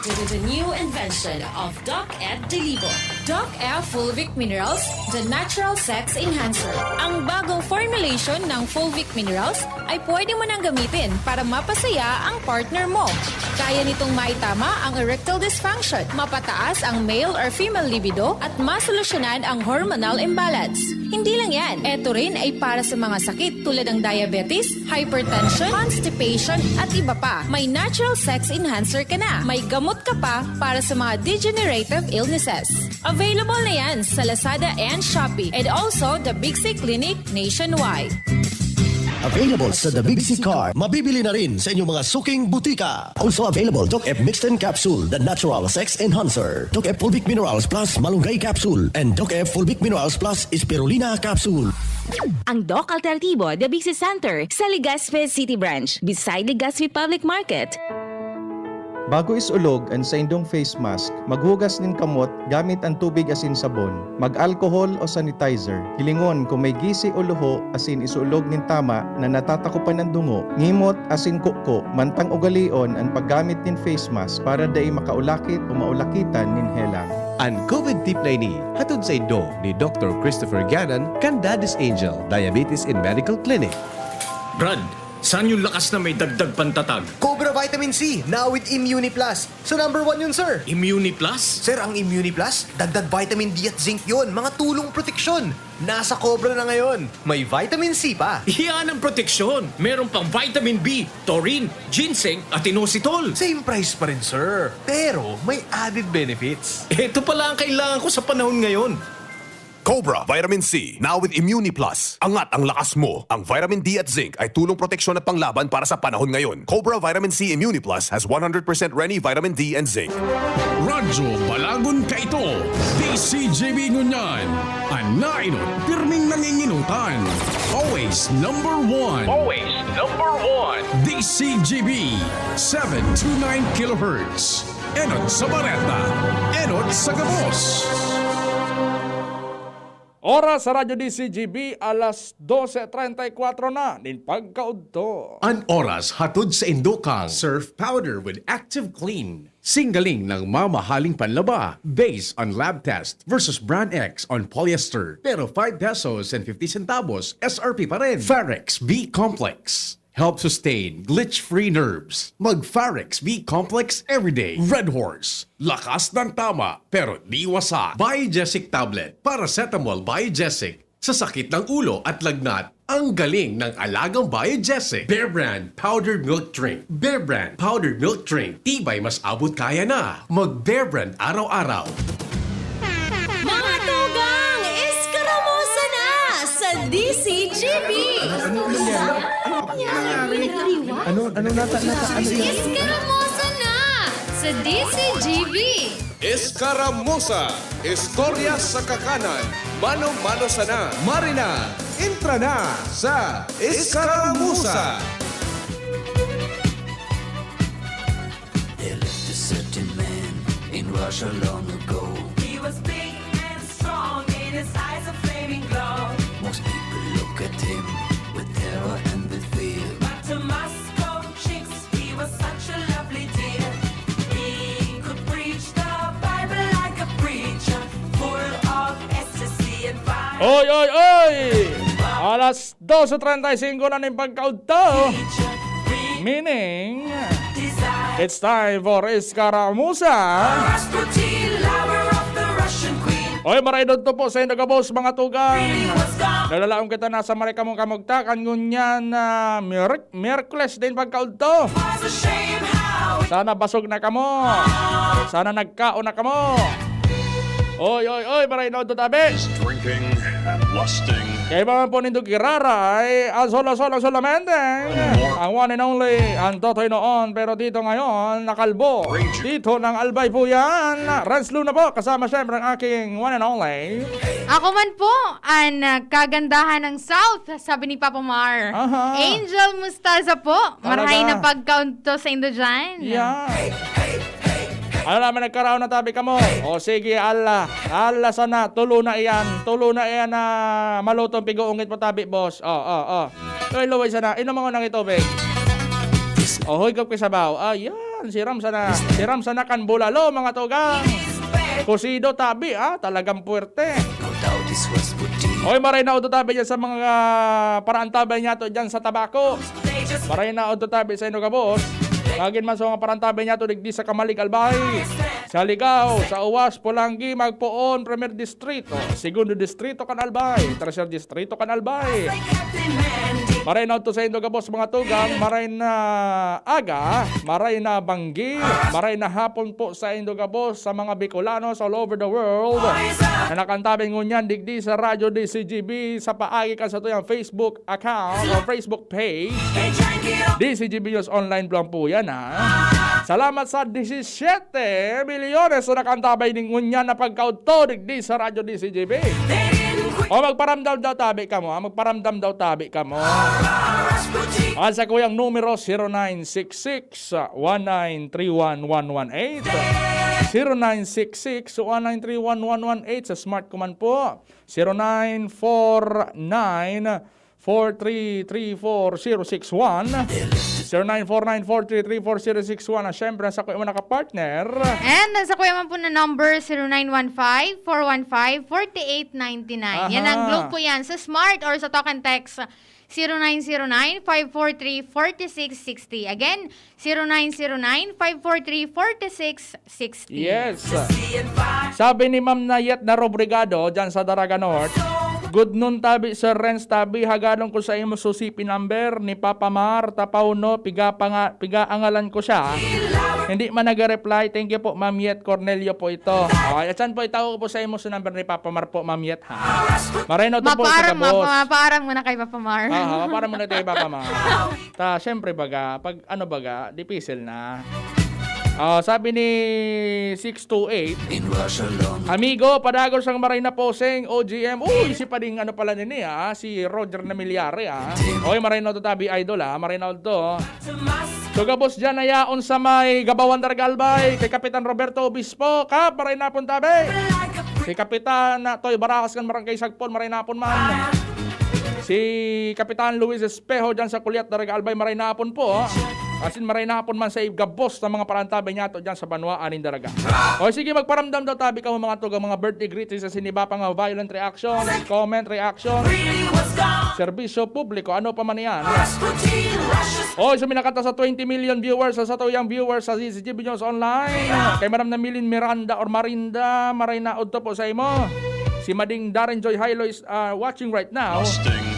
With the new invention of Doc Ed Delibo. Doc F Fulvic Minerals, the natural sex enhancer. Ang bagong formulation ng Fulvic Minerals ay pwede mo nang gamitin para mapasaya ang partner mo. Kaya nitong maitama ang erectile dysfunction, mapataas ang male or female libido, at masolusyonan ang hormonal imbalance. Hindi lang yan, eto rin ay para sa mga sakit tulad ng diabetes, hypertension, constipation, at iba pa. May natural sex enhancer ka na. May gamot ka pa para sa mga degenerative illnesses. Available na yan sa Lazada and Shopee, and also the Big C Clinic nationwide. Available sa The Big C Car. Mabibili na rin sa inyong mga suking butika. Also available, Doc F Mixten Capsule, the natural sex enhancer. Doc F Fulvic Minerals Plus Malunggay Capsule, and Doc F Fulvic Minerals Plus Spirulina Capsule. Ang Doc Alternatibo, The Big C Center, sa Legazpi City Branch, beside Legazpi Public Market. Bago isulog an saindong face mask, maghugas nin kamot gamit an tubig asin sabon. Mag-alcohol o sanitizer. Hilingon kung may gisi o luho asin isulog nin tama na natatakopan an dungo, ngimot asin kuko, mantang ugalion an paggamit nin face mask para dai makaulakit o maulakitan nin helang. An COVID tip na ini, hatod saindo ni Doktor Christopher Gannon kan Daddy's Angel Diabetes and Medical Clinic. Brad, saan yung lakas na may dagdag pantatag? Cobra Vitamin C, now with Immuni Plus. So number one yun, sir. Immuni Plus? Sir, ang Immuni Plus, dagdag vitamin D at zinc yun. Mga tulong proteksyon. Nasa Cobra na ngayon. May vitamin C pa. Iyan ang proteksyon. Meron pang vitamin B, taurine, ginseng, at inositol. Same price pa rin, sir. Pero may added benefits. Ito pala ang kailangan ko sa panahon ngayon. Cobra Vitamin C, now with Immuni Plus. Angat ang lakas mo. Ang vitamin D at zinc ay tulong proteksyon at panglaban para sa panahon ngayon. Cobra Vitamin C Immuni Plus has one hundred percent Reni vitamin D and zinc. Radyo Balagon kaito, D C G B ngunyan, an nainot pirming nanginginutan. Always number one. Always number one. D C G B, seven two nine kilohertz. Enot sa bareta, enot sa gabos. Oras sa Radyo D C G B, alas dose treinta y cuatro na nin pagkaudto. An oras hatod sa indo kan Surf Powder with Active Clean. Singgaling ng mamahaling panlaba based on lab test versus Brand X on polyester, pero five pesos and fifty centavos S R P pa rin. Farex B Complex. Help sustain glitch-free nerves. Mag Farex B Complex everyday. Red Horse. Lakas ng tama, pero di wasa. Biogesic tablet. Paracetamol Biogesic. Sa sakit ng ulo at lagnat, ang galing ng alagang Biogesic. Bear Brand Powdered Milk Drink. Bear Brand Powdered Milk Drink. Tibay mas abot kaya na. Mag Bear Brand araw-araw. Mga tugang, eskaramusa na sa D C G B! Ano, ano nangyari? Ano nangyari? Ano, ano nata-, nata-, ano yan? Eskaramusa na sa D C G B! Eskaramusa, istorya sa kakanan, mano-mano sana. Marina, entra na sa Eskaramusa! There lived a certain man in Russia long ago. He was big and strong in his eyes a flaming glow. Most people look at him with terror and with fear. But to Moscow chicks, he was such a lovely dear. He could preach the Bible like a preacher, full of ecstasy and fire. Oy, oy, oy! Alas dose treinta y cinco na nin pagkaudto. Meaning, it's time for Eskaramusa. Oy, maray na udto po sa indo gabos, mga tugang. Nalalaom kita na sa maray kamong kamugtakan ngunyan na Merk-, Miyerkules din pagkaudto. Sana basog na kamo. Sana nagkaon na kamo. Oy, oy, oy, maray na udto tabi. Is drinking and lusting. Kaya ba man po nindo giraray, asol-asol ang solamente. Ang one and only, ang Totoy noon, pero dito ngayon, nakalbo. Dito ng Albay po yan. Renz Luna po, kasama siyempre ang aking one and only. Ako man po, ang, ah, kagandahan ng South, sabi ni Papa Mar. Aha. Angel Mustaza po, Talaga? maray na pagkaunto sa indo dyan. Yeah. Ano naman, nagkaraon na tabi kamo? O sige, ala. Ala sana, tulo na iyan. Tulo na iyan na malutong pig-uungit mo tabi, boss. O, o, o. Tuloy-luway sana. Inom ako ng tubig. O, huygop ko sabaw. Ayan, siram sana. Siram sana kan bulalo, mga tugang. Kusido tabi, ah. Talagang puwerte. Oy, maray na udto tabi dyan sa mga paraantabay niyato dyan sa Tabaco. Maray na udto tabi sa indo gabos. Lagin man sa mga parantabay niyato digdi sa Camalig, Albay, sa Ligao, sa Uwas, Polangui, Magpoon, Primer Distrito, Segundo Distrito kan Albay, Tercer Distrito kan Albay. Maray na udto sa indo gabos, mga tugang, maray na aga, maray na banggi, maray na hapon po sa indo gabos, sa mga Bicolanos all over the world na nakantabi ngunyan digdi sa Radyo D C G B sa paagi kan satuyang Facebook account o Facebook page. D C G B News Online lang po yan, ha. Salamat sa disisiyete milyones na nakantabay ning ngunyan na pagkaudto digdi sa Radyo D C G B. O, magparamdam daw tabi kamo, ha? Magparamdam daw tabi kamo. Ang sakuyang numero, zero nine six six, one nine three one one one eight. Zero nine six six, one nine three one one one eight. Sa Smart ko man po, zero nine four nine, four three three four zero six one. Zero nine four nine, four three three four zero six one. At syempre, sa kuya mo nakapartner. And sa kuya man po na number, zero nine one five, four one five, forty eight ninety nine. Yan ang Aha. Globe po yan. Sa Smart or sa Talk and Text, zero nine zero nine, five four three, forty six sixty. Again, zero nine zero nine, five four three, forty six sixty. Yes. Sabi ni Ma'am Nayet na Robrigado, dyan sa Daraga North, "Good noon, tabi, Sir Renz, tabi, hagadon ko sa imo susi P number ni Papa Mar, tapaw no, piga panga-, piga angalan ko siya. Hindi man nag-reply. Thank you po, Ma'am Yet Cornelio po ito." Okay, at saan po itao po sa imo sa number ni Papa Mar po, Ma'am Yet, ha? Maray na udto po, Mapaaram, taga-boss. mapa-, mapaaram muna kay Papa Mar. Ah, mapaaram muna tayo, Papa Mar. Ta, syempre, baga, pag ano, baga, dipisil na. Ah, sabi ni six two eight, In Russia long. "Amigo, padagos ang maray na posing, O G M." Uy, si pading ano pala nini, ah, si Roger Namilyari, ah. Oy, maray na udto tabi, idol, ah. Maray na udto. So, gabos dyan na yaon sa may Gabawan, Daraga Albay, kay Kapitan Roberto Obispo. Kap, maray na pon tabi. Si Kapitan, ah, Toy Barajas kan Barangay Sagpon, maray na pon man. Si Kapitan Luis Espejo dyan sa Kuliat, Daraga Albay, maray na pon po. Asin maray na pon man sa gabos na mga parantabay niyato dyan sa banwaan nin Daraga. O sige, magparamdam daw tabi kamo mga tugang, mga birthday greetings sa siniba pa nga violent reaction, comment reaction, serbisyo publiko, ano pa man yan. Oy, suminakat na sa twenty million viewers, sa satuyang viewers sa Z Z G B News Online. Kay Madam Namilin Miranda or Marinda, maray na udto po sa imo. Si Mading Darren Joy Hylo is, ah, watching right now.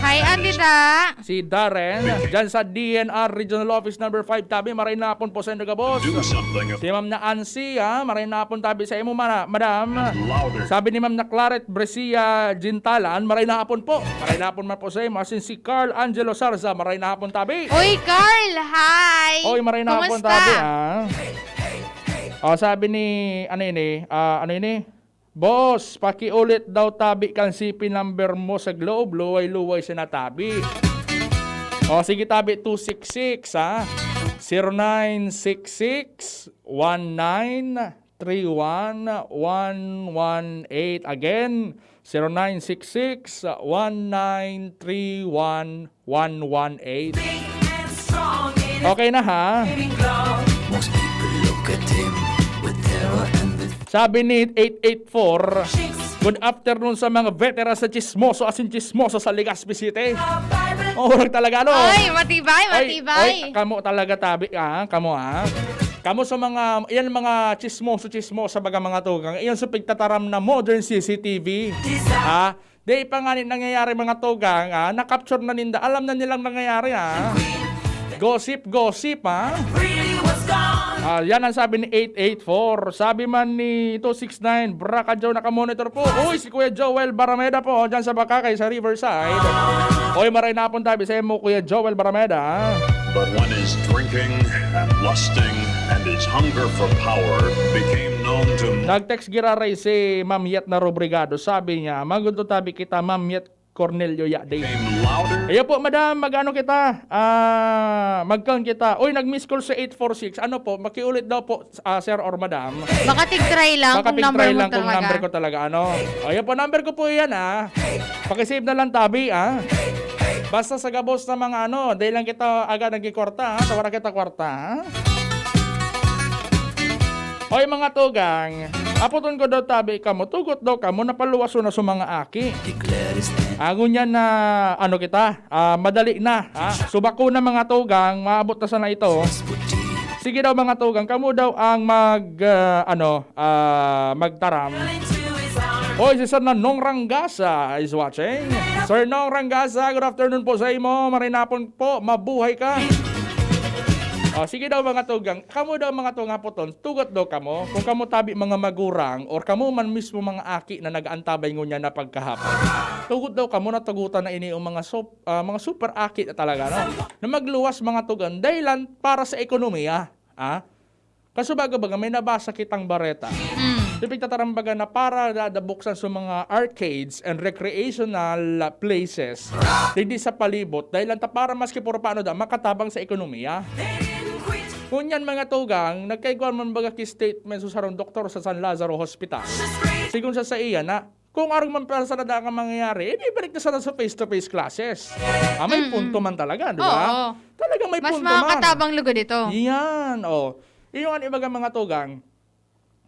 Hi, Andida. Si Darren, dyan sa D N R Regional Office number five, tabi, maray na pon po sa indo gabos. Si Ma'am na Ansi, ha, maray na pon tabi sa imo, mana-, madam. Sabi ni Ma'am na Claret Brescia Gintalan, maray na pon po. Maray na pon man po sa imo. Asin si Carl Angelo Sarza, maray na pon tabi. Uy, Carl! Hi! Oy, maray na pon Kumusta? Tabi, ha. O, sabi ni, ano ini? Ah, ano ini? Boss, pakiulit daw tabi kan C P number mo sa Globe, luway-luway sa natabi. O, sige tabi, two six six, ha? Zero nine six six one nine three one one one eight. Again, zero nine six six one nine three one one one eight. Okay na, ha? Most people look at him with terror and with Sabi ni eight eight four, "Good afternoon sa mga veteran sa chismoso asin chismoso sa Legazpi City." Oh, wala talaga, ano? Ay, matibay, Ay, matibay. Ay, kamo talaga, tabi, ha? Kamo, ha? Kamo sa mga, yan mga chismoso, chismosa, baga mga tugang. Yan sa pagtataram na modern C C T V. Ha? Di pa nga ni nangyayari, mga tugang, ha? Na-capture na ninda. Alam na nilang nangyayari, ha? Gossip, gossip, ha? Ah, yan ang sabi ni eight eight four. Sabi man ni two six nine, "Braka Joe, nakamonitor po." Uy, si Kuya Joel Barameda po, dyan sa Bacacay, sa Riverside. Oy, maray na pon tabi sa imo, Kuya Joel Barameda, ha? But when his drinking and lusting and his hunger for power became known to Nag-text giraray si Ma'am Yet na Robrigado. Sabi niya, "Magunto tabi kita, Ma'am Yet Cornelio Yadi." became louder Ayo po, madam, mag-ano kita? Ah, mag-count kita. Uy, nag-miss call sa eight four six. Ano po? Makiulit daw po, ah, sir or madam. Baka tig-try lang Baka kung number tig-try mo lang kung talaga. number ko talaga, ano? Ayo po, number ko po yan, ah. Pakisave na lang, tabi, ah. Basta sa gabos na mga ano, dahil lang kita agad nagkikwarta, ha? Sa wala kita kwarta, ha? Oy, mga tugang, apoton ko daw, tabi, kamo, tugot daw kamo, napaluwas na sa mga aki. declare his name. Agon yan na, ano kita, ah, madali na, ha? So, bako na, mga tugang, maabot na sana ito. Sige daw, mga tugang, kamo daw ang mag, ah, ano, ah, magtaram. Hoy, si Sir Nong Rangasa is watching. Sir Nong Rangasa, good afternoon po sa imo. Maray na pon po, mabuhay ka. Oh, sige daw, mga tugang. Kamo daw, mga tugang, apoton, tugot daw kamo. Kung kamo tabi, mga magurang, or kamo man mismo, mga aki na nag-aantabay ngunyan na pagkahapon. Tugot daw kamo, natugutan na ini yung mga sop-, ah, mga super aki na talaga, no? Na magluwas, mga tugang, dahilan para sa ekonomiya. Ah? Kaso baga-baga, may nabasa kitang bareta. Mm. Yung pagtatarambagan na para dadabuksan sa mga arcades and recreational places, hindi sa palibot, dahil lang ta para maski puro paano da, makatabang sa ekonomiya. Ngunyan, mga tugang, nagkaigwa man baga ki statement sa sarong doktor sa San Lazaro Hospital. Sigon sa saiya na, kung arog man pala sana da ang mangyayari, eh, ibalik na sana sa face-to-face classes. Ah, may Mm-mm. punto man talaga, di Oo. ba? Talagang may Mas punto man. makakatabang lugod ito. Yan, oh. Yung ano, ibaga, mga tugang,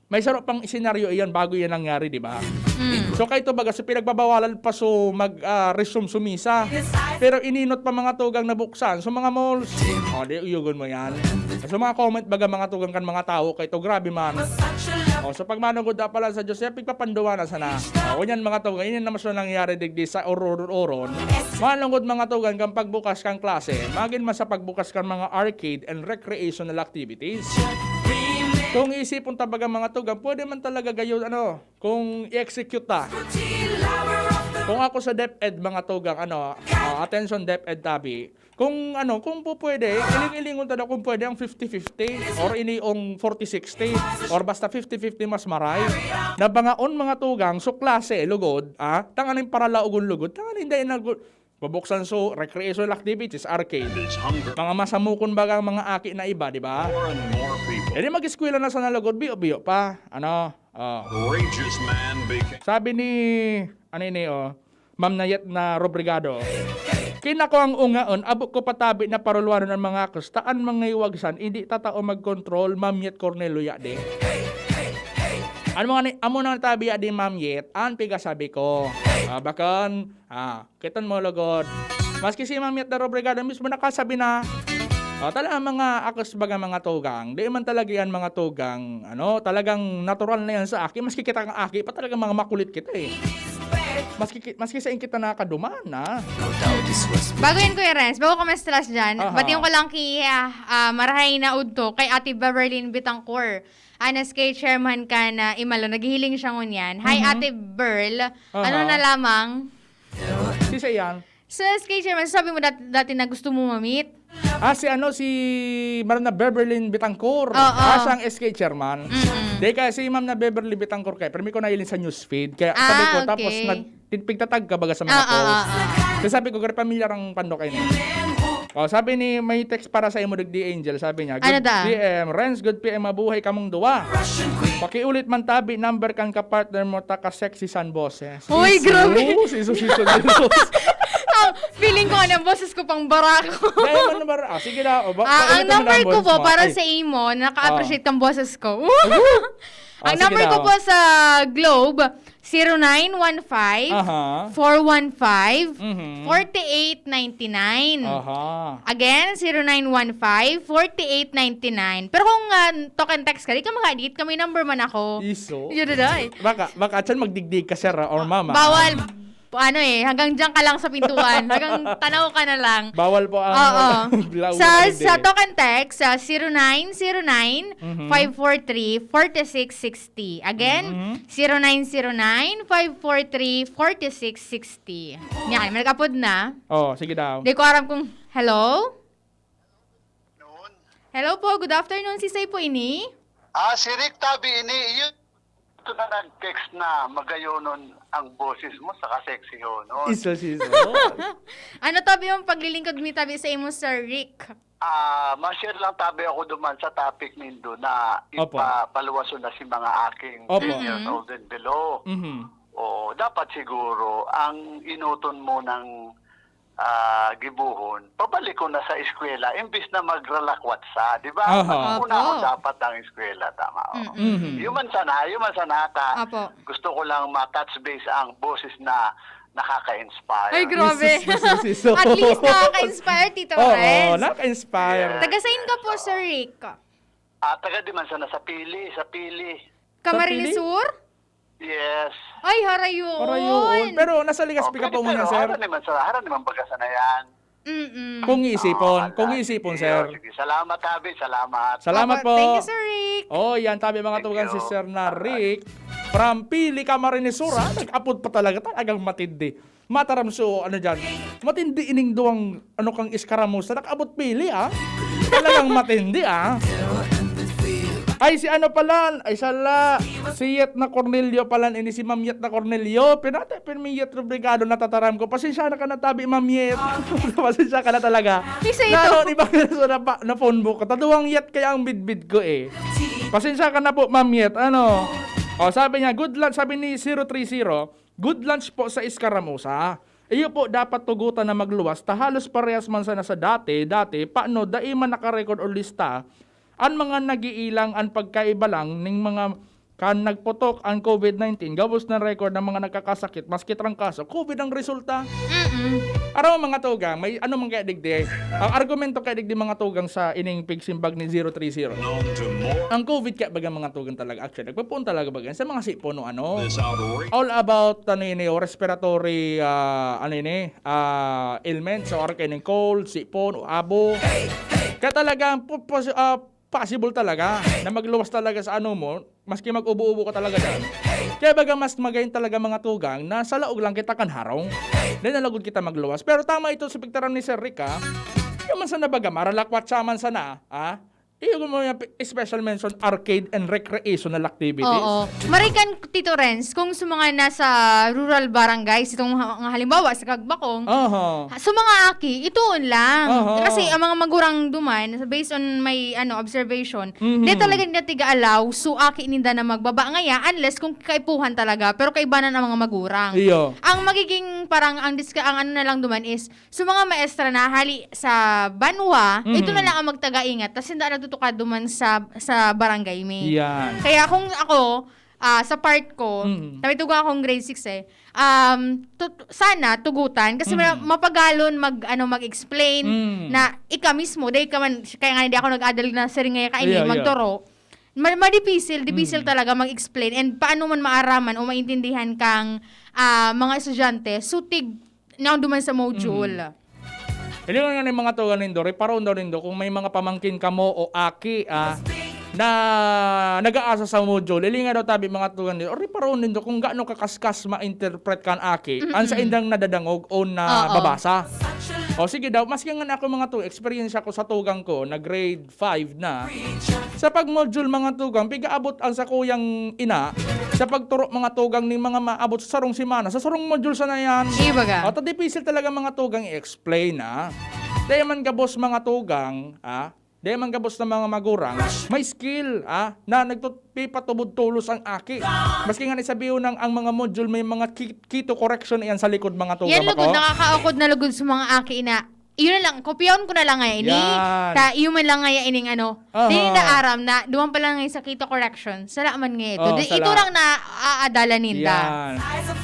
may saro pang senaryo iyan bago yan nangyari, di ba? Mm. So, kahit baga, so pinagbabawalan pa so mag, ah, resume sumisa. Pero ininot pa, mga tugang, nabuksan. So, mga malls, oh, di, uyugon mo yan. So, mga comment baga, mga tugang, kan mga tao, kahit grabe man. Oh, so pag manugod na pala sa Diyos, eh, pigpapanduwa na sana. Oh, yan, mga tugang, yan naman so nangyari digdi sa Oror-, Oron. Manugod, mga tugang, kan pagbukas kan klase, magin man sa pagbukas kan mga arcade and recreational activities. Kung isipon ta baga, mga tugang, pwede man talaga gayon, ano, kung i-execute ta. Kung ako sa DepEd, mga tugang, ano, ah, attention DepEd tabi, kung ano, kung po pwede, iling-ilingon ta daw kung pwede ang fifty fifty or ini yung forty sixty or basta fifty fifty mas maray. Na bangaon, mga tugang, so klase, lugod, ah, tanganing paralaogon lugod, tanganing dahil na gu-, Bubuksan so recreational activities, arcade. Mga masamukon baga ang mga aki na iba, di ba? More and more people. E di mag-eskwela na sana lugod, biyo-biyo pa. Ano? Oh. Courageous man became Sabi ni, ano ini, oh? Ma'am Nayet na Robrigado. Kinako ang ungaon, abo ko patabi na parulwanon ang mga akos, ta an mga iwagsan, hindi tatao magkontrol, Ma'am Yet Cornelio ya di. Ano mga ni, amo nang tabi ya di, Ma'am Yet, an pigasabi ko. Ah, bakon, ah, kiton mo lugod. Maski si Ma'am Yet na Robrigado mismo nakasabi na, ah, talagang mga akos baga mga tugang. Di man talaga yan mga tugang, ano, talagang natural na yan sa aki. Maski kita ang aki pa, talagang mga makulit kita eh. Maski, ki- maski sa kita nakaduma na. Bago yan, Kuya Renz, bago ka ma-stress dyan, Aha. Batiin ko lang kay ah, ah, Marahay na Udto, kay Ate Beverlyn Bitangcor. N S K chairman ka na Imalo, naghihiling siya ngunyan. Hi, Mhm. Ate Berl. Ano Aha. na lamang? Si Sayan. So, S K chairman, sabi mo dat- dati na gusto mo mamit? Ah, si ano, si Ma'am na Beverlyn Bitangcor. Oo. Ah, siya ang S K chairman. Mm-mm. Di kaya si Ma'am na Beverly Bitangcor kaya, pero may ko nailin sa newsfeed. Kaya Ah, sabi ko, tapos okay. nag, pigtatag ka baga sa mga Ah, ah, post. ah, ah. Kaya sabi ko, "Gari pamilyar ang pandok kayo." Oh, sabi ni, may text para sa imo, digdi Angel, sabi niya, Ano "Good daw? P M, Renz, good P M, mabuhay kamong duwa. Pakiulit man tabi, number kan ka-partner mo, taka sexy san boses." Uy, Jesus, grabe. Jesus, Jesus, Jesus. Ah, feeling ko, ano, ang boses ko pang barako. Dahil ano ba, ah, sige na, oh, ba, Ah, ang paulit mo na number ang ko boses po mo. para Ay, sa imo, naka-appreciate kang boses ko. Ah, Ang sige number daw. ko po sa Globe, zero nine one five, Aha. four one five, Mhm. forty-eight ninety-nine. Aha. Again, zero nine one five, forty-eight ninety-nine. Pero kung ah, talk and text ka, di ka maka-edit, kami number man ako. Iso. Yun na daw eh. Baka, baka dyan magdigdig ka, sir, or mama. Bawal. Ano eh, hanggang dyan ka lang sa pintuan. Hanggang tanaw ka na lang. Bawal po ang Oo. Blau Sa, na sa hindi. talk and text, sa zero nine zero nine, five four three, four six six zero. Again, Mhm. zero nine zero nine, five four three, four six six zero. Yan, may nag-apod na. Oh, sige daw. Di ko aram kung, hello? Noon. Hello po, good afternoon. Si Say po ini? Ah, si Rick tabi ini, yun. Ito na nag-text na magayonon ang boses mo, saka sexy ho, no? Iso, si iso. Ano tabi yung paglilingkod mi tabi sa imo, Sir Rick? Ah, ma-share lang tabi ako duman sa topic nindo na Opo. ipapaluwason na si mga aking Opo. ten years old and below. Mhm. Oo, dapat siguro ang inuton mo ng ah, gibohon, pabalik ko na sa eskwela imbis na magralakwat sa, di ba? Aha. Mag-una Opo. ako dapat ang eskwela, tama. Oo. Mm-mm. Mhm. Yun man sana, yun man sana ka. Apo. Gusto ko lang ma-touch base ang boses na nakaka-inspire. Ay, grabe. Iso, iso, iso. At least nakaka-inspire, Tito Oo, Renz. nakaka-inspire. Taga saan ka po, Sir Rick? Ah, taga di man sana sa Pili, sa Pili. Camarines Pili? Sur? Yes. Ay, harayon. Para yun. Pero nasa Legazpi ka Okay, po muna, pero sir. Hara naman sa, hara naman baga sana yan. Mm-mm. Kung iisipon, Ah, kung ala, iisipon, sige, sir. oh, sige. Salamat, Tabi. Salamat. Salamat Opo, po. Thank you, Sir Rick. Oh, yan, tabi mga Thank tugang si you. Sir na Rick. From Pili, Camarines Sur, ha? Nag-apod pa talaga. Talagang matindi. Mataram so, ano dyan. Matindi ining duwang, ano kang iskaramusa. Nag-abot Pili, ha? Talagang matindi, ha? Ay, si ano pala, ay sala, si Yet na Cornelio pala, ini si Ma'am Yet na Cornelio. Pinata, pin mi Yet Rubrigado, natataram ko. Pasensya na ka na, tabi, Ma'am Yet. Pasensya ka na talaga. Isa ito. Naroon iba ka sa na, na phone book ko. Taduwang Yet kaya ang bidbid ko eh. Pasensya ka na po, Ma'am Yet. Ano? O, sabi niya, good lunch, sabi ni zero three zero, good lunch po sa Escaramuza. Iyo po dapat tugutan na magluwas ta halos parehas man sana sa dati, dati, paano dai man nakarecord o lista an mga nagiilang, an pagkaiba lang ning mga kan nagputok an COVID nineteen, gabos na record ng mga nagkakasakit, maski trangkaso, COVID ang resulta. Mm-mm. Aram mo, mga tugang, may ano man kaya digdi, ang argumento kaya digdi, mga tugang, sa ining pigsimbag ni zero three zero. Ang COVID kaya baga, mga tugang, talaga, actually, nagpupuon talaga baga sa mga sipon o ano. All about, ano ini, o respiratory, ah, ano ini, ah, ailments, o kaya ning cold, sipon, o abo. Kaya talagang pu- pos- ah, possible talaga na magluwas talaga sa ano mo, maski mag-ubo-ubo ka talaga dyan. Kaya baga mas magayon talaga, mga tugang, na sa laog lang kita kan harong. Then nalagod kita magluwas. Pero tama ito sa pigtaram ni Sir Rick, ha? Yung man sana baga, maralakwatsa man sana, ha? Iyo mo yung special mention, arcade and recreational activities. Oo. Marikan, Tito Renz, kung sa mga nasa rural barangays, itong ha-, nga halimbawa, sa Kagbakong, Aha. ha, sa mga aki, itoon lang. Aha. Kasi ang mga magurang duman, based on my, ano, observation, Mhm. di talaga nila tiga-allow, so aki ninda na magbaba ngaya, unless kung kaipuhan talaga, pero kaibanan ang mga magurang. Iyo. Ang magiging, parang, ang diska-, ang ano na lang duman is, so, mga maestra na hali sa banwa, Mhm. ito na lang ang magtagaingat, tas hindi na nagtutukad duman sa, sa barangay mi. Yan. Kaya kung ako, ah, sa part ko, Mhm. tabi tugang akong grade six eh, um, tut-, sana tugutan, kasi mara-, Mhm. mapagalon mag, ano, mag-explain Mhm. na ika mismo, dahil ka man, kaya nga hindi ako nag-adal na siring ngaya kaini, Iya, iya. magturo. Ma-, madipisil, dipisil Mhm. talaga mag-explain, and paano man maaraman o maintindihan kang, ah, mga estudyante, so tig-, naon duman sa module. Mm. Hindi nga ni mga tugang nindo, reparon daw nindo kung may mga pamangkin kamo o aki, ah, na nag-aasa sa module. Hilinga daw tabi mga tugang nindo, reparon nindo kung gaano kakaskas ma-interpret kan aki, Mm-mm. ang sa indang nadadangog o Oo. nababasa. O sige daw, maski nga na ako mga tugang, experience ko sa tugang ko na grade five na. Sa pag-module, mga tugang, pigaabot ang sakuyang ina, sa pagturo, mga tugang, ning mga maabot sa sarong semana, sa sarong module sana yan. Ibaga. O, ta dipisil talaga, mga tugang, i-explain, ah. Dahil man gabos, mga tugang, ah, dahil man gabos na mga magurang, may skill, ah, na nagtut-, pipatubod tolos ang aki. Maski nga ni sabihin nang ang mga module may mga ki-, keto correction iyan sa likod, mga tugang, Yan lugod, ako. nakakaukod na lugod sa mga aki na Iyo na lang, kopyahon ko na lang ngaya ini. Yan. Ta, iyo man lang ngaya ining ano. Aha. Di na aram na, duman pa lang ngaya sa keto correction. Sala man ngaya ito. Oh, Di, ito sala. lang na aadalan ninda. Yan.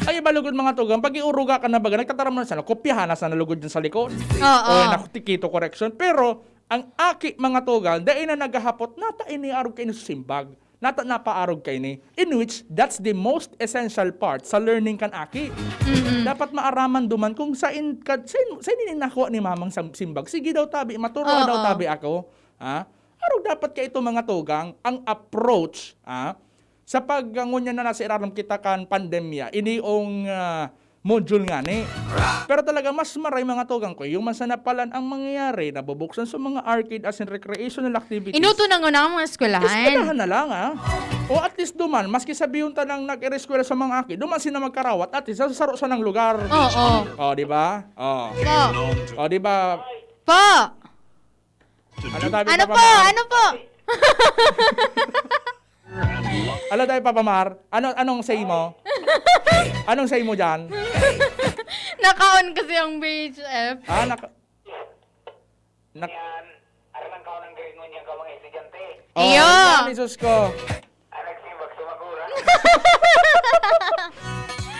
Ay, iba lugod, mga tugang, pag iuruga ka na baga, nagtataram na sana, kopyahan na sana lugod dyan sa likod. Oo. O, naku, ti-, keto correction. Pero, ang aki, mga tugang, dai na naghahapot, nata ini arog kaini sa simbag. Nata-, napaarog kaini, in which that's the most essential part sa learning kan aki. Mm-mm. Dapat maaraman duman kung sain ka, sain, sain ini nakuha ni mamang sam-, simbag. Sige daw tabi, maturo ka daw Oo. tabi ako. Ha? Arog dapat ka ito, mga tugang, ang approach, ha? Sa pag, ah, ngunyan na nasa irarom kita kan pandemya, ini ong, ah, module ngani. Pero talaga, mas maray, mga tugang ko, yung masanapalan ang mangyayari, nabubuksan sa mga arcade as in recreational activities. Inuto na ngunyan ang mga eskwelahan. Eskwelahan na lang, ah. O at least duman, maski sabihon ta nang nag-ereskwela sa mga aki, duman sila magkarawat, at least sa saro sanang lugar. Oo. O, di ba? O. Po. O, di ba? Po! Ano tabi, Ano Papa po? Mar? Ano po? Ano tayo, Papa Mar? Ano, anong say mo? Anong say mo dyan? Naka-on kasi ang V H F. Ah, naka-, nak- Yan, ano man ka ng grade mo niya ka mga estudyante? Oh, Iyo! Yan, Jesus ko. Ang nagsimbag sa magura.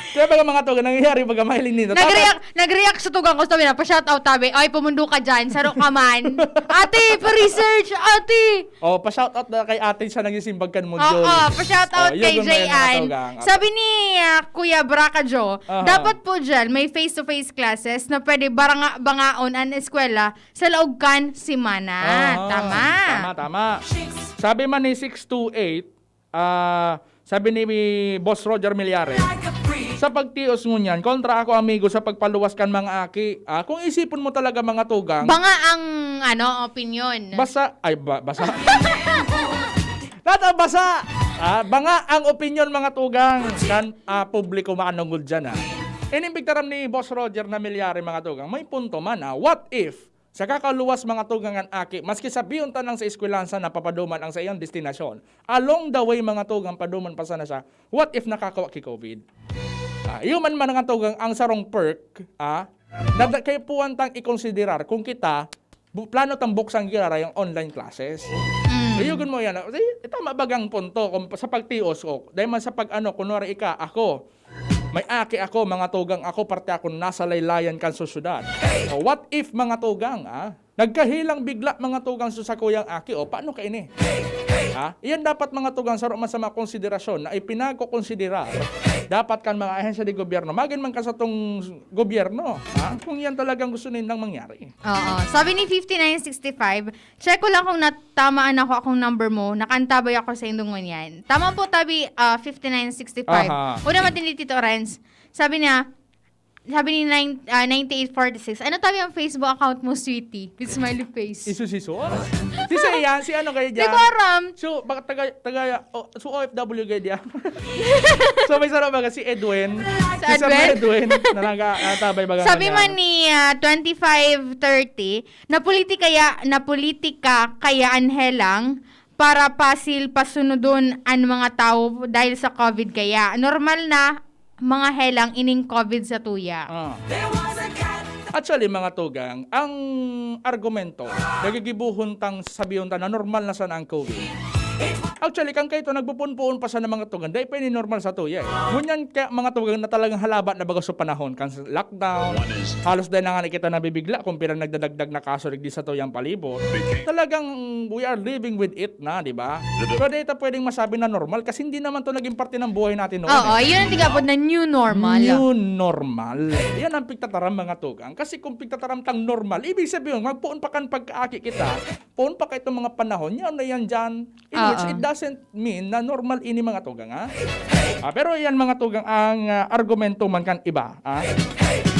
Kaya baga, mga tugang, nangyayari baga mahiling nito. Nag-react, nag-react sa tugang ko, sabi na, "Pa-shoutout, tabi. Ay, pumundo ka dyan. Saro ka man." Ate, pa-research, ate. Oh, pa-shoutout na kay ate sa nagsimbag kan module. Oo, pa-shoutout Oh, yun, kay yun, yun, mga J Ann. tugang. Sabi ni, ah, Kuya Bracajo, Aha. dapat po dyan, may face-to-face classes na pwede baranga-, bangaon ang eskwela sa laog kan semana. Ah, Tama. tama, tama. Sabi man ni six two eight, Ah, sabi ni Boss Roger Millares, "Sa pagtios ngunyan, kontra ako, amigo, sa pagpaluwas kan mga aki." Ah, kung isipon mo talaga, mga tugang, Banga ang, ano, opinyon. basa, ay, ba-, basa. Nata basa! Ah, banga ang opinyon, mga tugang, kan, ah, publiko makanungod dyan, ah. Inimbigtaram ni Boss Roger na Millares, mga tugang, may punto man, ah. What if Sa kakaluwas, mga tugang, an aki, maski sabihon ta nang sa eskwelahan sana papaduman ang saiyang destinasyon. Along the way, mga tugang, paduman pa sana siya, what if nakakawa ki COVID? Ah, iyo man, mga tugang, ang sarong perk, ah, na da-, kaipuhan tang ikonsiderar kung kita, bu-, plano tang buksan gira yung online classes. Mm. Ayugon mo yan. Ah. Di, tama bagang punto kung sa pagtios, o, dahil man sa pag-ano, kunwari ika, ako, May aki ako, mga tugang, ako, parte ako nasa laylayan kan sosyedad. O, what if, mga tugang, ah, nagkahilang bigla, mga tugang, sa sakuyang aki, o, paano kaini? Ha? Iyan dapat, mga tugang, saro man sa mga konsiderasyon na ipinagkokonsidera dapat kan mga ahensya de gobyerno, magin man ka sa tong gobyerno, ha? Kung yan talagang gusto nilang mangyari. Oo. Sabi ni fifty-nine sixty-five, Check ko lang kung natamaan ako akong number mo, nakaantabay ako sa indong ngunyan. Tama po, tabi, ah, fifty-nine sixty-five. Aha. Una, matindi, Tito Renz. Sabi niya, Sabi ni nine, ah, ninety-eight forty-six, "Ano tabi ang Facebook account mo, sweetie?" With smiley face. Isusisor? Si siya yan, si ano kayo Di dyan? ko aram. So, baka taga, taga, oh, so O F W kayo dyan. So, may sarap baga si Edwin. Si Si Sir Edwin? Edwin, na nag-, ah, tabay baga Sabi niya. man ni, ah, twenty-five thirty, "Napolitika ya-, napolitika kaya an helang para pasil pasunodon an mga tawo dahil sa covid kaya. Normal na mga helang ining covid sa tuya." Ah. Actually, mga tugang, ang argumento, nagigibuhon tang sabihon ta na normal na sana ang covid. Actually, kan kaito, nagpupunpuon pa sana mga tugang, dai pa ini normal sa tuya eh. Ngunyan kaya mga tugang na talagang halabat na baga sa panahon, kan sa lockdown, halos dai na nga kita nabibigla kung pira nagdadagdag na kaso digdi sa tuyang palibot. Talagang we are living with it na, di ba? Pero dai ta pwedeng masabi na normal kasi hindi naman to naging parte ng buhay natin noon Oo, eh. yun ang tigapod na new normal. New normal. Yan ang pigtataram, mga tugang. Kasi kung pigtataram tang normal, ibig sabihin, magpoon pa kan pagkaaki kita, poon pa ka itong mga panahon, yan na yan dyan. In which Oo. it doesn't mean na normal ini, mga tugang, ha? Ah, pero yan, mga tugang, ang, ah, argumento man kan iba, ha?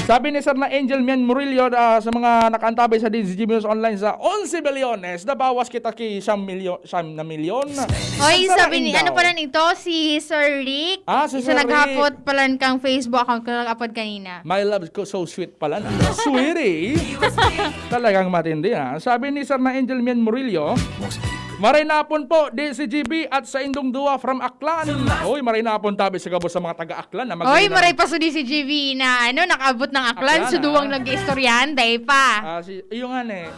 Sabi ni Sir na Angel Mian Murillo, ah, sa mga nakaantabay sa D Z G B News Online sa onse bilyones, nabawas kita ki siyam milyo-, siyam na milyon. Oy, Sir sabi ni, Indaw. ano pala nito, si Sir Rick? Ah, si Isa Sir naghapot Rick. pala kang Facebook account ko, nag-upload kanina. My love ko, so sweet pala na. Sweetie. Talagang matindi, ha? Sabi ni Sir na Angel Mian Murillo, "Maray na hapon po, D C G B at sa indong duwa from Aklan." Uy, maray na hapon tabi sa gabos sa mga taga-Aklan na Oy, maray pa sa D C G B na, ano, nakaabot ng Aklan, Aklan, so ah. duwang nag-iistoryahan, dai pa. Ah, si, iyo nga, ne.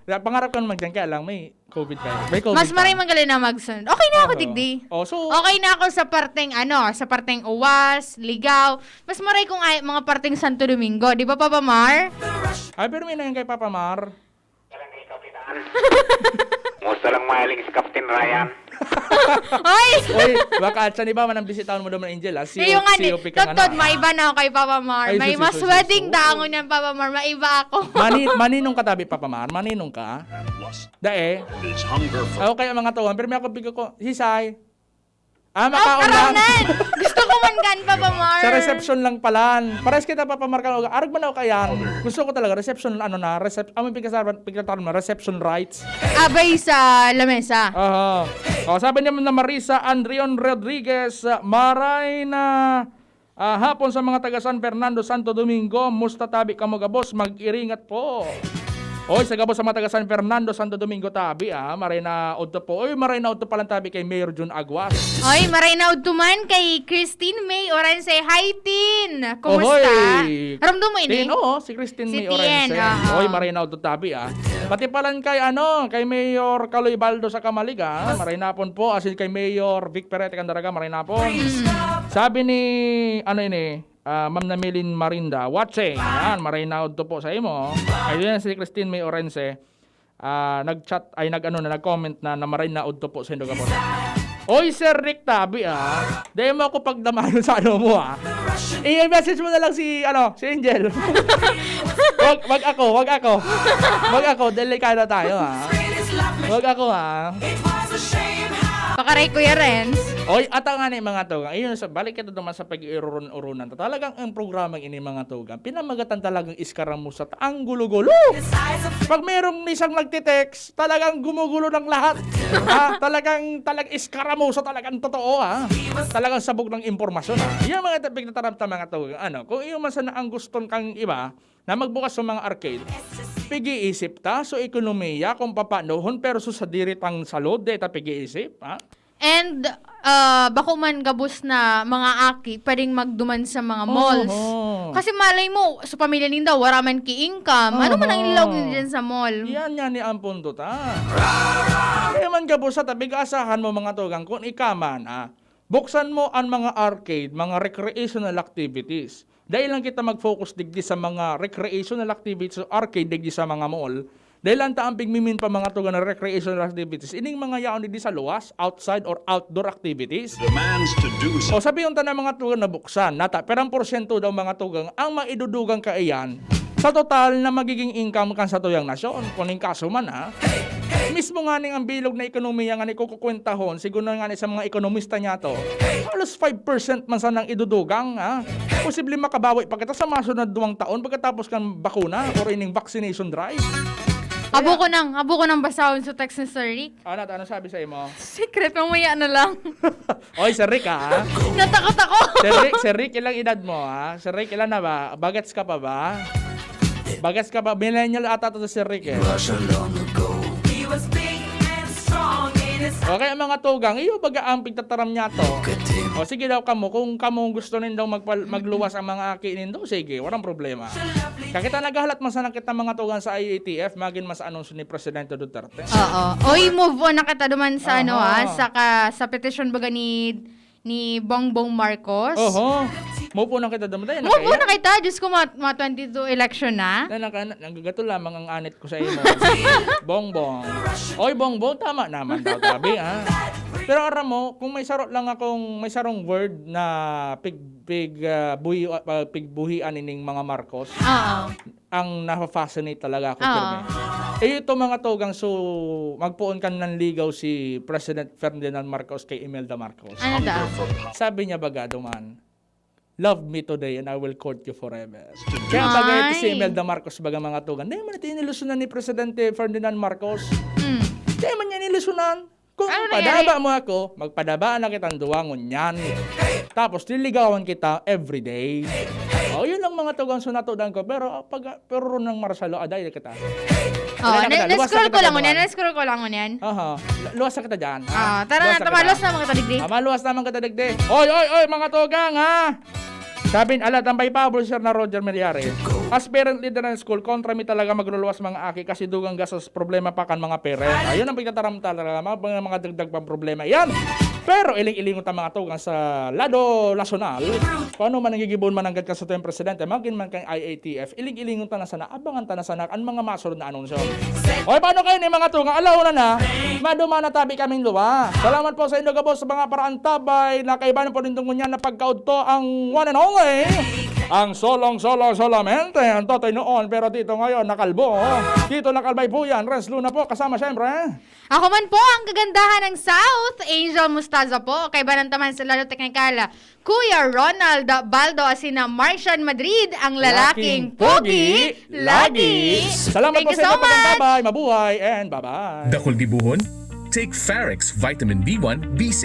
Kaya pangarap ka naman dyan, kaya lang may covid kayo. May covid Mas pa. maray man gali na magsunod. Okay na ako, Oo. digdi. Oh, so Okay na ako sa parteng, ano, sa parteng uwas, ligaw. Mas maray kung ay, mga parteng Santo Domingo. Di ba, Papa Mar? Ay, pero may na yan kay Papa Mar. Musta lang mahiling si Captain Ryan? Oy! Oy, baka at sa iba man ang bisitahon mo naman, Angel, ah. Iyo nga ni, C O P ka nga totod, na. maiba na ako kay Papa Mar. Ay, May sus, mas sus, sus, wedding sus. dangon yan, Papa Mar. Maiba ako. Mani-, maninong ka tabi, Papa Mar? Maninong ka? Dae? Ako kaya mga tuwan, pero may ako bigyan ko, hisay. Ah, Ah, makaon lang. karonan! Gusto ko man kan, Papa Mar. Sa reception lang palan. Pares kita, Papa Mar, kan, arag man ako kayan. Gusto ko talaga, reception, ano na, recep-, amo yung pagkasabi, pagkataon mo, reception rights. Abay sa lamesa. Aha. O, sabi niya na Marisa Andrion Rodriguez, ah, maray na, ah, hapon sa mga taga San Fernando, Santo Domingo. Musta tabi kamo gabos? Mag-iringat po. Oy, sa gabos sa mga taga San Fernando, Santo Domingo tabi, ah. Maray na udto po. Oy, maray na udto palan tabi kay Mayor Jun Aguas. Oy, maray na udto man kay Christine May Orense. Hi, Tin! Kumusta? Ohoy! Ramdam mo ini? Tin, oo, si Christine Si May Tien, Orense. oo. Oy, maray na udto tabi, ah. Pati palan kay, ano, kay Mayor Kaloy Baldo sa Kamalig, ah. Maray na hapon po, asin kay Mayor Vic Perete Candaraga, maray na hapon. Sabi ni, ano ini, ah, Ma'am Namilin Marinda, watching. Yan, maray na udto po sa imo. Ayun yan si Christine May Orense. Ah, nag-chat, ay, nag-ano na, nag-comment na, na maray na udto po sa Indoga po. Oy, Sir Rick Tabi, ah. Dahil mo ako pagdamayon sa ano mo, ah. I-message mo na lang si, ano, si Angel. Wag, wag ako, wag ako. Wag ako, delikado tayo, ah. Wag ako, ah. Pakaray, Kuya Renz. Oy, ata nga ni mga tugang. Ayun, sa, balik kita naman sa pag-iurun-urunan. Talagang ang programang ini, mga tugang, pinamagatan talagang iskaramusa ta ang gulo-gulo. Pag merong isang nagtitext, talagang gumugulo ng lahat. Ha? Talagang, talagang iskaramusa, talagang totoo, ha? Talagang sabog ng impormasyon, ha? Yan mga tapig na taram ta, mga tugang. Ano, kung iyo man sana ang guston kang iba, na magbukas sa mga arcade, pig-iisip ta, so ekonomiya, kung papaanohon, pero so sadiri tang salud, di ta pig-iisip, ha? And, ah, bako man gabos na mga aki, pwedeng magduman sa mga malls. Oho. Kasi malay mo, sa pamilya ninda, wala man ki income. Ano man ang Oho. ilaog ninda dyan sa mall? Yan nga ni ang punto ta. Kaya man gabos sa tabi, asahan mo mga tugang, kung ika man, ah, buksan mo ang mga arcade, mga recreational activities. Dahil lang kita mag-focus digdi sa mga recreational activities o arcade digdi sa mga mall. Dahil lang ta ang pigmimin pa mga tugang na recreational activities. Ining mga yaon digdi sa luwas, outside or outdoor activities. Demands to do so. O sabi yung tanang mga tugang na buksan, nata, perang porsyento daw mga tugang ang maidudugang kaiyan sa total na magiging income kan sa tuyang nasyon. Kung ning kaso man, ha? Mismo nga ning ang bilog na ekonomiya nga ni kukukwentahon, sigon na nga ni sa mga ekonomista niya to, halos five percent man sanang idudugang, ha? Posible makabawi pa kita sa masunod duwang taon pagkatapos kan bakuna or ining vaccination drive. Abo ko nang, abo ko nang basahon sa text ni Sir Rick. Ano, ano sabi sa imo? Secret, mamaya na lang. Oy, Sir Rick, ha? Natakot ako. Sir Rick, Sir Rick, ilang edad mo, ha? Sir Rick, ilan na ba? Bagets ka pa ba? Bagets ka pa? Millennial ata to si Sir Rick, eh. He was big and strong in his Okay, ang mga tugang, iyo baga ang pigtataram niya to. O sige daw kamo, kung kamo gusto nindong magpal- magluwas ang mga aki nindo, sige, walang problema. Kakita naghahalat man sana kita mga tugang sa I A T F, magin mas anunsyo ni Presidente Duterte. Oo. Oy, move on na kita duman sa ano Aha. ah, sa ka, sa petition baga ni ni Bongbong Marcos. Oho. Move on na kita duman. Dahil Move on nakaya- na kita, Diyos ko, mga, mga twenty-two election na. Na naka, nagagato lamang ang anit ko sa imo. Bongbong. Oy, Bongbong, tama naman daw, tabi, ha? Pero aram mo, kung may saro lang akong, may sarong word na pig, pig, ah, buhi, ah, pigbuhian ining mga Marcos, Oo. ang nafa-fascinate talaga ako, Oo. pirmi. Eh, ito mga tugang, so, magpoon kan nanligaw si President Ferdinand Marcos kay Imelda Marcos. Ano daw? Sabi niya baga duman, "Love me today and I will court you forever." Kaya bagay ito si Ay. Imelda Marcos baga mga tugang. Dahil man ito inilusunan ni Presidente Ferdinand Marcos. Mm. Dahil man niya inilusunan. Kung Ano padaba mo ako, magpadaba na kitang duwa ngunyan. Tapos liligawan kita everyday. O, yun lang mga tugang sunatudan ko. Pero ah, pag, pero ron ng Marcelo, aday na kita. Oh, Aday na kita. Luwas na na-scroll kita ko lang duwa. Unya, na-scroll ko lang Unya. Aha. Lu- Luwas na kita dyan. ha? Ah, tara, Luwas na tama, kita. Luwas na mga kadigdi. Ah, maluwas naman kita digdi. Oy, oy, oy, mga tugang, ha? Sabi, ala, tambay pa, Sir na Roger Meriari. As parent leader ng school, kontra mi talaga magluluwas mga aki kasi dugang gastos problema pa kan mga parent. Ayun ang pagtataram talaga, mga, mga, mga dagdag pang problema. Yan! Pero iling-ilingon ta mga tugang sa lado nasyonal, kung ano man ang gigibon mananggad ka sa tuyang presidente, magin man kang I A T F, iling-ilingon ta na sana, abangan ta na sana ang mga masunod na anunsyo. Oy, paano kayo ni mga tugang? Alauna na, maduma na tabi kaming luwa. Salamat po sa indo gabos sa mga paraantabay na kaibahan po nindong ngunyan na pagkaudto ang one and only. Ang solong-solo solamente, ang totoy noon, pero dito ngayon, nakalbo. Dito nakalbay po yan, Renz Luna po, kasama syempre. Ako man po ang kagandahan ng South, Angel Mustaza po. Kaibahan ta man sa lado teknikal, Kuya Ronald Baldo, asin na Martian Madrid, ang lalaking pogi lagi. Salamat Thank po you sa so inyong much. pagkabay. Mabuhay and bye-bye. Dakul dibuhon? Take Farex Vitamin B one, B six,